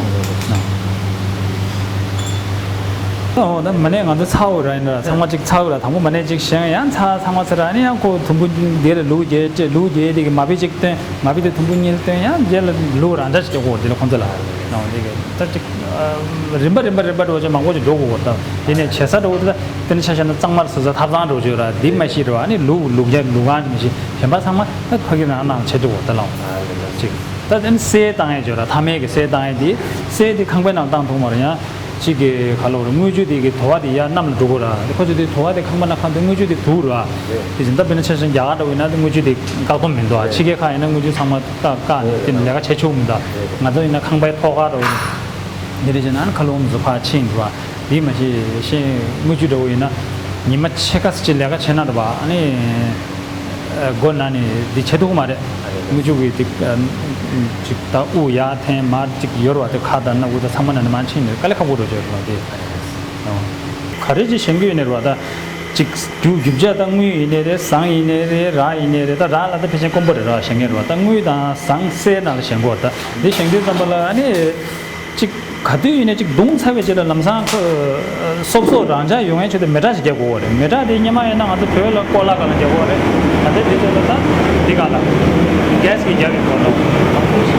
ཨོ་ད་མ་ནས་ང་ཚོ་ཚ་བོ་ར་ཡིན་ན་ར། ཚང་མ་ཅིག་ཚ་བོ་ར། དང་པོ་མ་ནས་ཅིག་བཞེངས། ཡང་ཚ་ཚང་མ་ཚ་ར། ཨ་ནི་ཡང་ཁོ་དུམ་བུ་དེ་ལ་ལུགས་བརྒྱད་སྤྲད། ལུགས་བརྒྱད་དེ་གི་མ་བི་ཅིག་བཏོན། མ་བི་དེ་དུམ་བུ་གཉིས་བཏོན། ཡང་རྗེས་ལ་ལུགས་རང་འཇགས་ཅིག་སྤྲད་དགོས། དེ་ལ་ཁོང་ཚོ་ལ་ནང་དེ་གི་ད་ཅིག་རིམ་པ་རིམ་པ་རིམ་པ་འགྲོ་ཅིག་མང་པོ་ཅིག་འགྲོ་དགོས་གོ། ད་དེ་ནས་བྱེད་ས་འགྲོ་དུས་ད་དེ་ནས་ཆ་བཞག་ན་གཙང་མར་བཟོ་ས་ཐབ་ཚང་འགྲོ་ཅིག་ར། འདི་མ་ཤེས་ར། ཨ་ནི་ལུགས་ལུགས་རྒྱ་ལུགས་གང་ཅིག་མ་ཤེས། གཞན་པ་ཚང་མ་ད་ཕ་གི་ནང་ནང་བྱེད་འགྲོ་གོ། ད་ལ་ཅིག་ད་དེ་ནས་གསེར་བཏང་ཡས་ཅིག་ར། ཐ་མལ་གི་གསེར་བཏང་ཡས་དེ། གསེར་དེ་ཁང་པའི་ནང་བཏང་ཐུབ་མ་རེད། ཡང་གཅིག་གི་ག་ལ་བ་རེད། དངུལ་ཆུ་དེ་གི་དུ་བ་དེ་ཡར་གནམ་ལ་འགྲོ་གོ་ར། ཁོ་ཚོ་དེ་དུ་བ་དེ་ཁང་པ་ནང་ཁང་དེ་དངུལ་ཆུ་དེ་དུག་ར། དེ་བཞིན་ད་དཔེར་ན་ཆ་བཞག་རྒྱ་གར་འདྲ་བོ་ཡིན་ན་དངུལ་ཆུ་དེ་བཀག་སྡོམ་མི་འདུག་ཨ། ཕྱི་རྒྱལ་ཁག་ཡིན་ན་དངུལ་ཆུ་ཚང་མ་བཀག་བཀག་ནས་དེ་ནས་ལས་ཀ་བྱེད་ཆོག་མི་འདུག་ང་ཚོ་ཡིན་ན་ཁང་པའི་ཐོག་ཁ་འདྲ་བོ་ཡིན་ན་དེ་རེད་བྱས་ན། ཨ་ནི་ཁ་ལོ་ངོ་ཚོ་ཕར་ཕྱིན་འདུག་ཨ། དེ་མ་གཞི་ཤེས་དངུལ་ཆུ་འདྲ་བོ་ཡིན་ན་ཉི་མ་ཕྱེད་ཀ་ཙམ་ཅིག་ལས་ཀ་བྱས་ན་འདྲ་བ། ཨ་ནི། སྒོ་ན་ནི་འདི་བྱེད་ཐུབ་ཀྱི་མ་རེད། དངུལ་ཆུ་གི་ཅིག་ཅིག་ད་དབུགས་ཡར་འཐེན་མར་ཅིག་ཡོད་རེད་བ། དེ་ཁ་དང་སྣ་དབུགས་དང་ཚང་མ་ན་ནི་མར་ཕྱིན་ནས་དཀའ་ལས་ཁག་པོ་འགྲོ་ཆོག་རེད་བ། དེ་ག་རེ་ཅིག་བཞེངས་ཀྱི་ཡོད་ནི་རེད་བ། ད་ཅིག་རྒྱུ་རྒྱུ་ཆ་ད་དངུལ་ཡིན་ནི་རེད། ཟངས་ཡིན་ནི་རེད། རག་ཡིན་ནི་རེད། ད་རག་ལ་ད་ཕལ་ཆེར་དཀོན་པོ་རེད་ར། བཞེངས་མཁན་རེད་བ། ད་དངུལ་དང་ཟངས་གསེར་ནང་ལ་བཞེངས་དགོས་རེད། ད་འདི་བཞེངས་དུས་ཙམ་པ་ལ་ཨ་ནི། གཅིག་ག་དུས་ཡིན་ནའི་གཅིག་བརྡུངས་ཚར་བའི་རྗེས་ལ་ལམ་སང་ཁོ་སོབ་སོབ་རང་འཇགས་ཡོང་ཡའི་ཆེད་དུ་མེ་སྲེག་ཅིག་རྒྱག་དགོས་པ་རེད། མེ་སྲེག་དེ་སྔོན་མ་ཡིན་ན་ང་ཚོ་བོད་ལ་ཀོ་ལ་སྒང་ལ་རྒྱག་དགོས་པ་རེད། ད་ལྟའི་དུས་ཚོད་ལ་ད་འདི་སྒང་ལ་གྷེ་སི་གིས་རྒྱག་གི་འདུག་ལ། དམར་པོ་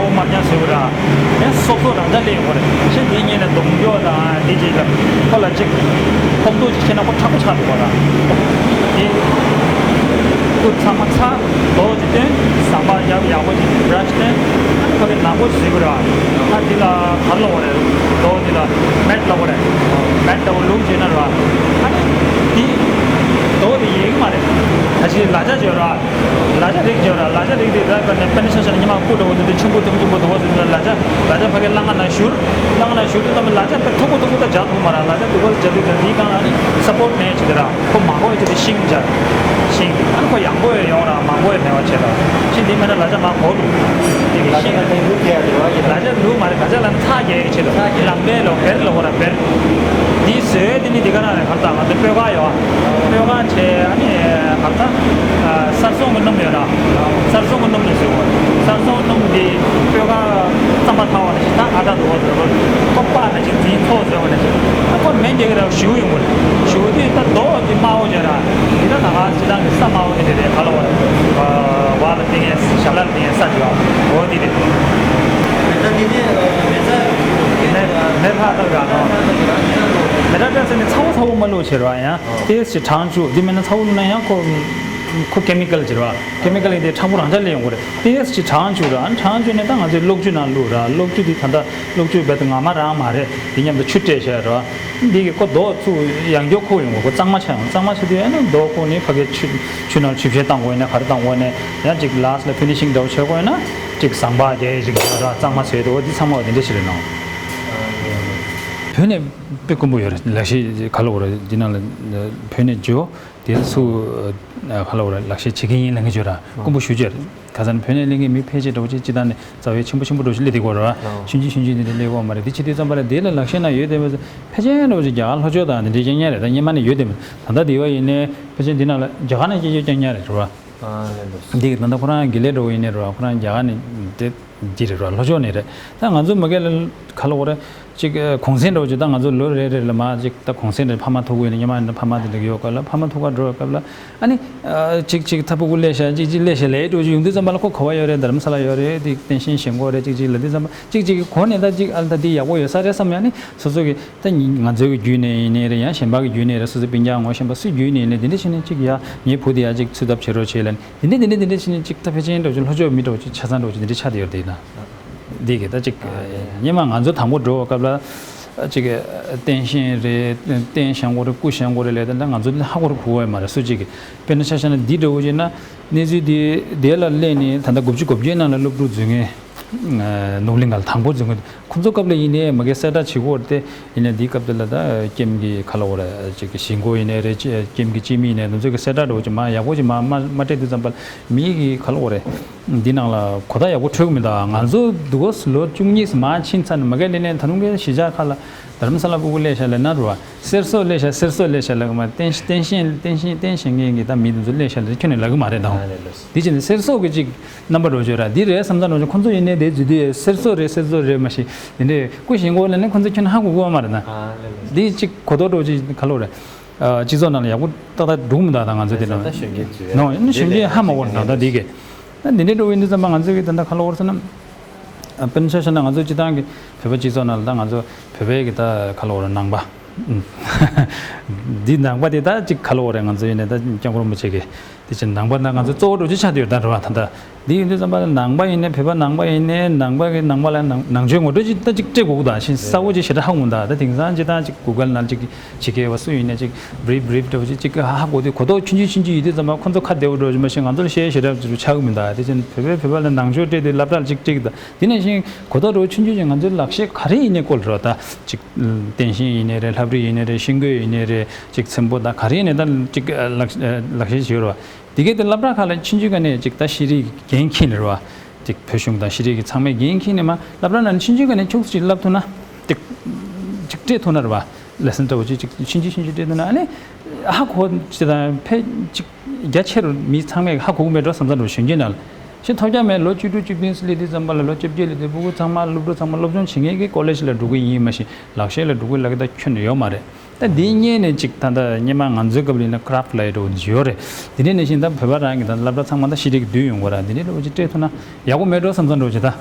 དམར་རྐྱང་བཟོས་པ་ར། ཡང་སོབ་སོབ་རང་འཇགས་སླེབས་ཡོང་གི་རེད། ཕྱིན་དེ་གཉིས་ནས་གདོང་འཇོག་དང་དེ་རྗེས་ལ་ཁོ་ལ་ཅིག་ཕོག་ཐུག་ཅིག་བྱས་ན་ཁོ་མཁྲེགས་པོ་ཆགས་འགྲོ་བ་ར། དེ་སྐུ་ཚང་མ་ཚ། རྡོ་ཅིག་བཏོན། ཟམ་པ་ཡག་ཡག་པོ་ཅིག་བྷ་ར་ཤི་བཏོན། ཨ་ནི་ཁོ་གི་ནག་པོ་བཟོས་པ་ར། ཨ་འདི་ལ་ག་རེ་ལབ་དགོས་རེད། རྡོ་འདི་ལ་མེཊ་ལབ་དགོས་རེད། མེཊ་ལྟ་བུ་ལུགས་བྱས་ན་ར། ཨ་ནི་འདི་རྡོ་འདི་ཡལ་གི་མ་རེད། ད་ཅི་ལ་ཆ་བྱས་ར། ལ་ཆ་རིགས་བྱས་ར། ལ་ཆ་རིགས་དེ་ད་དཔེར་ན་དཔེར་ན་ཆ་བཞག་ན་ཉི་མ་སྐུ་འདྲ་བོ་དེ་ཚོ་ཆུང་ཀུ་ཐུང་ཆུང་པོ་དུ་བ་ཟེར་ན་ལ་ཆ་ལ་ཆ་ཕ་གི་སླ་ང་ན་བཞུར། སླ་ང་ན་བཞུར་དུས་ཙམ་པ་ལ་ཆ་ད་མཐུག་པོ་མཐུག་པོ་ད་རྒྱག་ཐུབ་མ་ར། ལ་ཆ་སྡུག་པོ་རྒྱག་དུས་ཙམ་འདིའི་སྒང་ལ་ནི་སཔོརཊ་མེད་བྱེད་དེ་ར། ཁོ་མ་གོ་ཡ་ཆེད་དུ་ཤིང་བྱ། ཤིང་། ཨ་ནི་ཁོ་ཡང་གོ་ཡ་ཡོང་ར་མ་གོ་ཡ་མེད་པ་བྱེད་ར། ཤིང་འདི་མེད་ན་ལ་ཆ་མ་གོ་འདུག་དེ་གི་ལ་ཆ་ཤིང་ད་ལྟའི་ལུགས་རྒྱས་ཡ་དེ་བ་ཡིན་ལ་ཆ་ལུགས་མ་རེད། ལ་ཆ་ལ་ནི་ཚ་རྒྱས་ཡ་ཆེད་དུ་ལམ་པའི་ལོ་བེར་ལོ་གོ་ར་བེར། འདི་བཟོས་དེ་ནི་འདི་ག་ན་རེད། ག་རེ་ད་ང་ཚོ་སྤོས་ཁ་ཡོད་ཨ། སྤོས་ཁ་བྱས་ཨ་ནི་ག་རེ་ད་ སོང་གི་སྣུམ་ཡོད་ར། གསར་སོང་གི་སྣུམ་ལ་ཟེར་བ། གསར་སོང་སྣུམ་དེ་སྤོས་ཀ་རྩམ་པ་ཐར་བ་ནང་བཞིན། ད་ཨ་ད་དུ་བ་ཟེར་བ། ཁོ་པགས་ནང་བཞིན་འཛིན་ཚོགས་ཟེར་བ་ནང་བཞིན། ད་ཁོ་མེ་འདེགས་ར་ཞུ་ཡོང་གི་རེད། ཞུ་དུས་ད་རྡོ་དེ་དམར་པོ་ཡོད་ར། དེ་ད་ད་ག་སྤྱི་བཏང་གི་ས་དམར་པོ་དེ་རེད་རེད། ག་ལ་བ་ར། བ་ལ་བཏིང་ཡས། ཞབས་ལ་བཏིང་ཡས་ས་དེ་བ། འོ་དེ་རེད། མེ་ད་དེ་དེ་མེ་ཚ་མེ་མེ་ཕ་ད་ར་ནོ། མེ་ད་ད་ཟེར་ནས་ཚ་བོ་ཚ་བོ་མ་བླུགས་བྱེད་ར། ཡང་ཏེས་ཅིག་གྲང་བཅུག་དེ་མིན་ན་ཚ་བོ་བླུགས་ན་ཡང་ཁོ་ཁོ་ཀེ་མི་ཀལ་ཅིག་རེད་བ། ཀེ་མི་ཀལ་ཡིན་དེ་ཕྲ་མོ་རང་འཇགས་སླེབས་ཡོང་གི་རེད། ཏེས་ཅིག་གྲང་བཅུག་ར། གྲང་བཅུག་ནས་ད་ང་ཚོས་གློག་ཆུ་ནང་བླུགས་ར། གློག་ཆུ་དེ་ད་ལྟ་གློག་ཆུ་རྦད་དེ་ངར་མ་རང་མ་རེད། དེ་མཉམ་དུ་ཆུ་སྤྲད་བྱས་ར། འདི་གི་ཁོ་རྡོ་ཚུར་ཡང་སྐྱར་ཁུག་ཡོང་གི། ཁོ་གཙང་མ་ཆགས་ཡོང་། གཙང་མ་ཆགས་དུས་ཨ་ནི་རྡོ་ཁུག་ནས་ཕ་གི་ཆུ་ཆུ་ནང་ཆུ་བཤལ་བཏང་དགོས་ཡིན་ན། ག་རེ་བཏང་དགོས་ཡིན་ན། ཡང་ཅིག་ལཱསི་ལ་ཕི་ནི་ཤིང་འདྲ་བོ་བྱེད་དགོས་ཡིན་ན། ཅིག་ཟམ་པ་རྒྱག་ཡས་ཅིག་ར། གཙང་མ་བཟོས་འདུག་འདི་ཚང་མ་དེ་འདྲ་ཞིག་རེད་ནོ། བོད་ནས་དཔེ་དཀོན་པོ་ཡོད་རེད། ལག་ཤེས་ག་ལ་འོ་རེད། འདི་ནང་ལ་བོད་ནས་འཇོ། དེ་ཚོ་ག་ལ་འོ་རེད། ལག་ཤེས་བྱེད་མཁན་ཡིན་ལབ་མཁན་ཅིག་ཡོད་ར། དཀོན་པོ་ཞེ་པོ་ཅིག་རེད། ཁ་སང་བོད་ནས་སླེབས་མཁན་མི་ཕལ་ཆེར་འདྲ་བོ་ཅིག་སྤྱིར་བཏང་ནས་རྩ་བའི་ཆེན་པོ་ཆེན་པོ་འདྲ་བོ་ཞིག་སླེབས་བསྡད་ཀྱི་ཡོད་རེད་བ། ཆུང་ཆུང་ཆུང་ཆུང་དེ་འདྲ་སླེབས་ཀྱི་ཡོད་མ་རེད། དེ་བྱེད་དུས་ཙམ་པ་ལ་དེ་ལ་ལག་ཤེས་ནང་ཡོད་བསྡད་པ་ཕལ་ཆེར་འདྲ་བོ་ཅིག་རྒྱ་གར་ལྷོ་ཕྱོགས་དང་དེ་འདྲ་རྐྱང་རྐྱང་རེད། ད་སྔོན་མ་ནས་ཡོད་བསྡད་མ་རེད། ད་ལྟ་དེ་བ་ཡིན་ནའི་ཕལ་ཆེར་འདི་ནང་ལ་རྒྱ་གར་ནས་སྐྱེས་ཡོད་རྐྱང་རྐྱང་རེད་རེད་བ། ཨ་ལེ་ལོ། འདི་ད་ལྟ་ཁོ་རང་དགེ་ལས་འདྲ་བོ་ཡིན་ནའི་རེད་བ། ཁོ་རང་རྒྱ་གར་ནས་དེ་འདི་རེད་རེད་བ། ལྷོ་ཕྱོགས་ནས་རེད། ད་ང་ཚོ་མ་གི་ལ་ག་ལ་འོ་རེད། ཅིག་གུང་སེང་འདྲ་བོ་ཅིག་ད་ང་ཚོ་ལོ་རེ་རེ་ལ་མར་ཅིག་ད་གུང་སེང་རེ་ཕ་མ་ཐུག་གི་ཡོད་ན། སྔོན་མ་ཡིན་ན་ཕ་མ་དེ་འདྲ་ཡོད་སྐབས་ལ། ཕ་མ་ཐུག་ག་འགྲོ་བའི་སྐབས་ལ་ཨ་ནི་ཅིག་ཅིག་ད་ཕྲུ་གུ་སླེབས་ཤག་ཅིག་ཅིག་སླེབས་ཤག་ལབ་འདྲ་བོ་ཅིག་ཡོང་དུས་ཙམ་པ་ལ། ཁོ་ག་བ་ཡོད་རེད། རྡ་རམ་ས་ལ་ཡོད་རེད། དེ་སྟེང་ཤིང་བཞེངས་གི་ཡོད་རེད། ཅིག་ཅིག་ལབ་དུས་ཙམ་པ་ཅིག་ཅིག་གི་གོ་ནས་ད་ཅིག་ཨ་ད་འདི་ཡག་པོ་ཡོད་ས་རེད་བསམ་ཡ། ཨ་ནི་སོ་སོ་གི་ད་ང་ཚོའི་གི་བརྒྱུད་ནས་ཡིན་ནའི་རེད། ཡང་གཞན་པ་གི་བརྒྱུད་ནས་རེད། སོ་སོའི་སྤུན་ཀྱག་ངོ་ཤེས་པ་སུའི་བརྒྱུད་ནས་ཡིན་ནའི་དེ་འདྲ་བྱས་ནས་ཅིག་ཡ་ངའི་བུ་དེ་ཡ་ཅིག་ཚུད་ཐབས་བྱེད་རོགས་བྱེད་ལབ་ནས། དེ་འདྲ་དེ་འདྲ་དེ་འདྲ་བྱས་ནས་ཅིག་ད་ཕལ་ཆེར་འདྲ་བོ་ཅིག་ལྷོ་ཕྱོགས་མི་འདྲ་བོ་ཅིག་ཆ་ཚང་འདྲ་བོ་ཅིག་དེ་འདྲ་ཆགས་བསྡད་ཡོད་རེད། དེ་ཡིན་ན་འདི་གི་ད་ཅིག་སྔོན་མ་ང་ཚོ་དང་པོ་འགྲོ་བའི་སྐབས་ལ་ཅིག་གི་སྟེང་ཤིང་རེད། སྟེང་བཞེངས་དགོས་རེད། སྐུ་བཞེངས་དགོས་རེད་ལབ་དེ་འདྲ་ང་ཚོ་ཧ་གོ་རུ་གོ་བ་མ་རེད། སུ་གཅིག་གི་དཔེར་ན་ཆ་བཞག་ན་འདི་འདྲ་བོ་ཅིག་ན་གནས་ཚུལ་འདི་དེ་ལ་སླེབས་ནས་ད་ལྟ་དགུ་བཅུ་གོ་བརྒྱད་ནང་ལ་སློབ་ཕྲུག་འཛུལ་མཁན། ནོར་གླིང་ག་ལ་དང་པོ་འཛུལ་མཁན་ཁོང་ཚོ་སྐབས་ལ་ཡིན་ནའི་མ་གི་གསལ་བསྒྲགས་བྱེད་དགོས་རེད་དེ། ཡིན་ནའི་འདིའི་སྐབས་དེ་ལ་ད་ཀེམ་གི་ག་ལ་འོ་རེད། ཅིག་གི་གཞིས་འགོ་ཡིན་ནའི་རེད། ཀེམ་གི་སྤྱི་མི་ཡིན་ནའི་རེད། དེ་ཚོ་གི་གསལ་བསྒྲགས་འདྲ་བོ་ཅིག་མར་ཡག་པོ་ཅིག་མར་མ་མ་སྤྲད་དུས་ཙམ་པ་ལ་མི་གི་ག་ལ་འོ་རེད། འདི་ནང་ལ་གོ་བརྡ་ཡག་པོ་འཕྲོད་ཀྱི་མི་འདུག་ང་ཚོ་འདུག་ག་ལོ་བཅུ་གཉིས་མར་ཕྱིན་ཚར་ནས་མ་གི་སླེབས་ནའི་ད་རུང་གི་གཞིས་ཆགས་ཁག་ལ་རྡ་རམ་ས་ལ་ཕྲུ་གུ་སླེབས་ཤག་ལབ་ན་རེད་བ། གསེར་སོགས་སླེབས་ཤག་གསེར་སོགས་སླེབས་ཤག་ལབ་གི་མ། སྟེང་སྟེང་ཤིང་སྟེང་ཤིང་སྟེང་བཞེངས་མཁན་གྱི་ད་མི་དེ་ཚོ་སླེབས་ཤག་ལབ་ཁྱོན་ནས་ལབ་གི་མ་རེད་ད། ཨ་ལེ་ལོ། དེ་བྱས་ནས་གསེར་སོགས་ཀྱི་ཅིག་རྣམ་པ་འདྲ་བོ་ཅིག་ར། འདི་རེད་བསམ་ཙང་འདྲ་བོ་ཅིག་ཁོང་ཚོ་ཡིན་ནའི་དེ་འཛུལ་དུས་གསེར་སོགས་རེད། གསེར་སོགས་རེད་མ་གཞི་དེ་འདྲའི་སྐུ་བཞེངས་གོ་ལབ་ནས་ཁོང་ཚོ་ཁྱོན་ནས་ཧ་གོ་གི་ཡོད་མ་རེད་ད། ཨ་ལེ་ལོ། འདི་ཅིག་གོ་རྟོགས་འདྲ་བོ་ཅིག་ག་ལ་འོ་རེད། སྤྱི་ཚོགས་ནང་ལ་ཡག་པོ་ཏག་ཏག་འགྲོ་གི་མི་འདུག་ད་ང་ཚོ་དེ་ནང་ད་གཞོན་སྐྱེས་ཚོས་ནོ་ཡིན་ན་གཞོན་སྐྱེས་ཧ་མ་གོ་ནི་ད་ད་འདི་གས། ད་འདི་འདྲའི་འདྲ་བོ་ཡིན་དུས་ཙམ་པ་ང་ཚོ་གི་ད་ལྟ་ག་ལ་འོ་རེད་ཟེར་ན། དཔེར་ན་ཆ་བཞག་ན་ང་ཚོ་སྤྱི་བཏང་གི་བོད་པ་སྤྱི་ཚོགས་ནང་ལ་ད་ང་ཚོ་བོད་པའི་གི་ད་ག་ལ་འོ་རེད། ནང་པ། འདི་ནང་པ་དེ་ད་ཅིག་ག་ལ་འོ་རེད། ང་ཚོ་ཡིན་ནའི་ད་སྐྱབས་མགོན་རིན་པོ་ཆེ་གི་དེ་ཅིག་ནང་པ་ད་ང་ཚོ་གཙོ་བོ་འདྲ་བོ་ཅིག་ཆགས་བསྡད་ཡོད་ད་རེད་བ། ད་ལྟ་འདི་ཡིན་དུས་ཙམ་པ་ལ་ནང་པ་ཡིན་ནའི་བོད་པ་ནང་པ་ཡིན་ནའི་ནང་པ་གི་ནང་པ་ལ་ནང་ནང་ཆོས་ངོ་སྤྲོད་ཅིག་ད་ཅིག་སྤྲད་དགོས་གི་ད་ཞིང་གསལ་བོ་ཅིག་ཞེ་དྲག་ཧ་གོ་གི་མི་འདུག་ད་དེང་སང་སྤྱིར་བཏང་ཅིག་གུ་གལ་ནང་ཅིག་ཕྱི་རྒྱལ་བ་སུ་ཡིན་ནའི་ཅིག་བྷི་རིབ་བྷི་རིབ་འདྲ་བོ་ཅིག་ཅིག་ཧ་གོ་དུས་གོ་རྟོགས་ཆུང་ཆུང་ཆུང་ཆུང་ཡིན་དུས་ཙམ་པ་ཁོ་ཚོ་ཁ་བདེ་བོ་འདྲ་བོ་ཅིག་མ་གཞི་ང་ཚོ་ལ་བཤད་ཞེ་དྲག་ཅིག་ཆགས་གི་མི་འདུག་དེ་ཕྱིར་བོད་པས་བོད་པ་ལ་ནང་ཆོས་སྤྲད་དུས་སློབ་གྲྭ་ལ་ཅིག་སྤྲད་གི་འདུག་དེ་ནང་བཞིན་གོ་རྟོགས་འདྲ་བོ་ཆུང་ཆུང་ཅིག་ང་ཚོའི་ལག་ཤེས་ག་རེ་ཡིན་ནའི་བཀོལ་རོགས། ད་ཅིག་བསྟན་ཤིང་ཡིན་ནའི་རེད། ལྷ་བྲིས་ཡིན་ནའི་རེད། ཤིང་བརྐོས་ཡིན་ནའི་རེད། ཅིག་ཚེམ་བུ་ད་ག་རེ་ཡིན་ནའི་ད་ཅིག་ལག་ལག་ཤེས་ཅིག་ཡོད་རེད་བ། དེ་གས་དེ་སློབ་གྲྭ་ཁག་ལ་ཆུང་ཆུང་སྒང་ནས་ཅིག་ད་ཤེས་རིག་འགན་འཁྱེར་ནས་རེད་བ། ཅིག་བོད་གཞུང་དང་ཤེས་རིག་གི་ཚང་མས་འགན་འཁྱེར་ནས་མར་སློབ་གྲྭ་ནང་ནས་ཆུང་ཆུང་སྒང་ནས་ཁྱུག་ཙམ་ཅིག་བསླབ་ཐུབ་ན། ཅིག་ཅིག་སྤྲད་ཐུབ་ན་རེད་བ། ལེ་སན་འདྲ་བོ་ཅིག་ཅིག་ཆུང་ཆུང་ཆུང་ཆུང་སྤྲད་ཐུབ་ན་ཨ་ནི་ཧ་གོ་ཅིག་དང་ཕལ་ཅིག་རྒྱ་ཆེ་རུ་མི་ཚང་མས་ཧ་གོ་གི་མེད་འགྲོ་བསམ་བསམ་འགྲོ་གཞོན་སྐྱེས་ནང་ལ། ཤི་ཐོབ་རྒྱ་མེད། ལོ་བཅུ་དྲུག་བཅུ་བདུན་སླེབས་དུས་ཙམ་པ་ལ་ལོ་བཅོ་བརྒྱད་སླེབས་དུས་ཕྲུ་གུ་ཚང་མ་སློབ་ཕྲུག་ཚང་མ་སློབ་སྦྱོང་བྱེད་མཁན་གྱི་ཀོ་ལེཇ་ལ་འགྲོ་གི་ཡིན་མ་གཞི་ལག་ཤེས་ལ་འགྲོ་གི་ལབ་ཀྱི་ད་ཁྱོན་ནས་ཡོད་མ་རེད། ད་འདིའི་སྔོན་ནས་ཅིག་ད་ལྟ་སྔོན་མ་ང་ཚོའི་སྐབས་ལ་ཡིན་ན་ཀ་རབ་ལབ་ཡ་འདྲ་བོ་ཡོད་རེད། དེ་འདྲ་ནང་བཞིན་ད་བོད་པ་རང་གི་ད་སློབ་གྲྭ་ཚང་མ་ད་ཤེས་རིག་བསྡུས་ཡོང་གི་ར། འདི་འདྲ་འདྲ་བོ་ཅིག་སྤྲད་ཐུབ་ན་ཡག་པོ་མེད་འགྲོ་བསམ་བསམ་འདྲ་བོ་ཅིག་ད།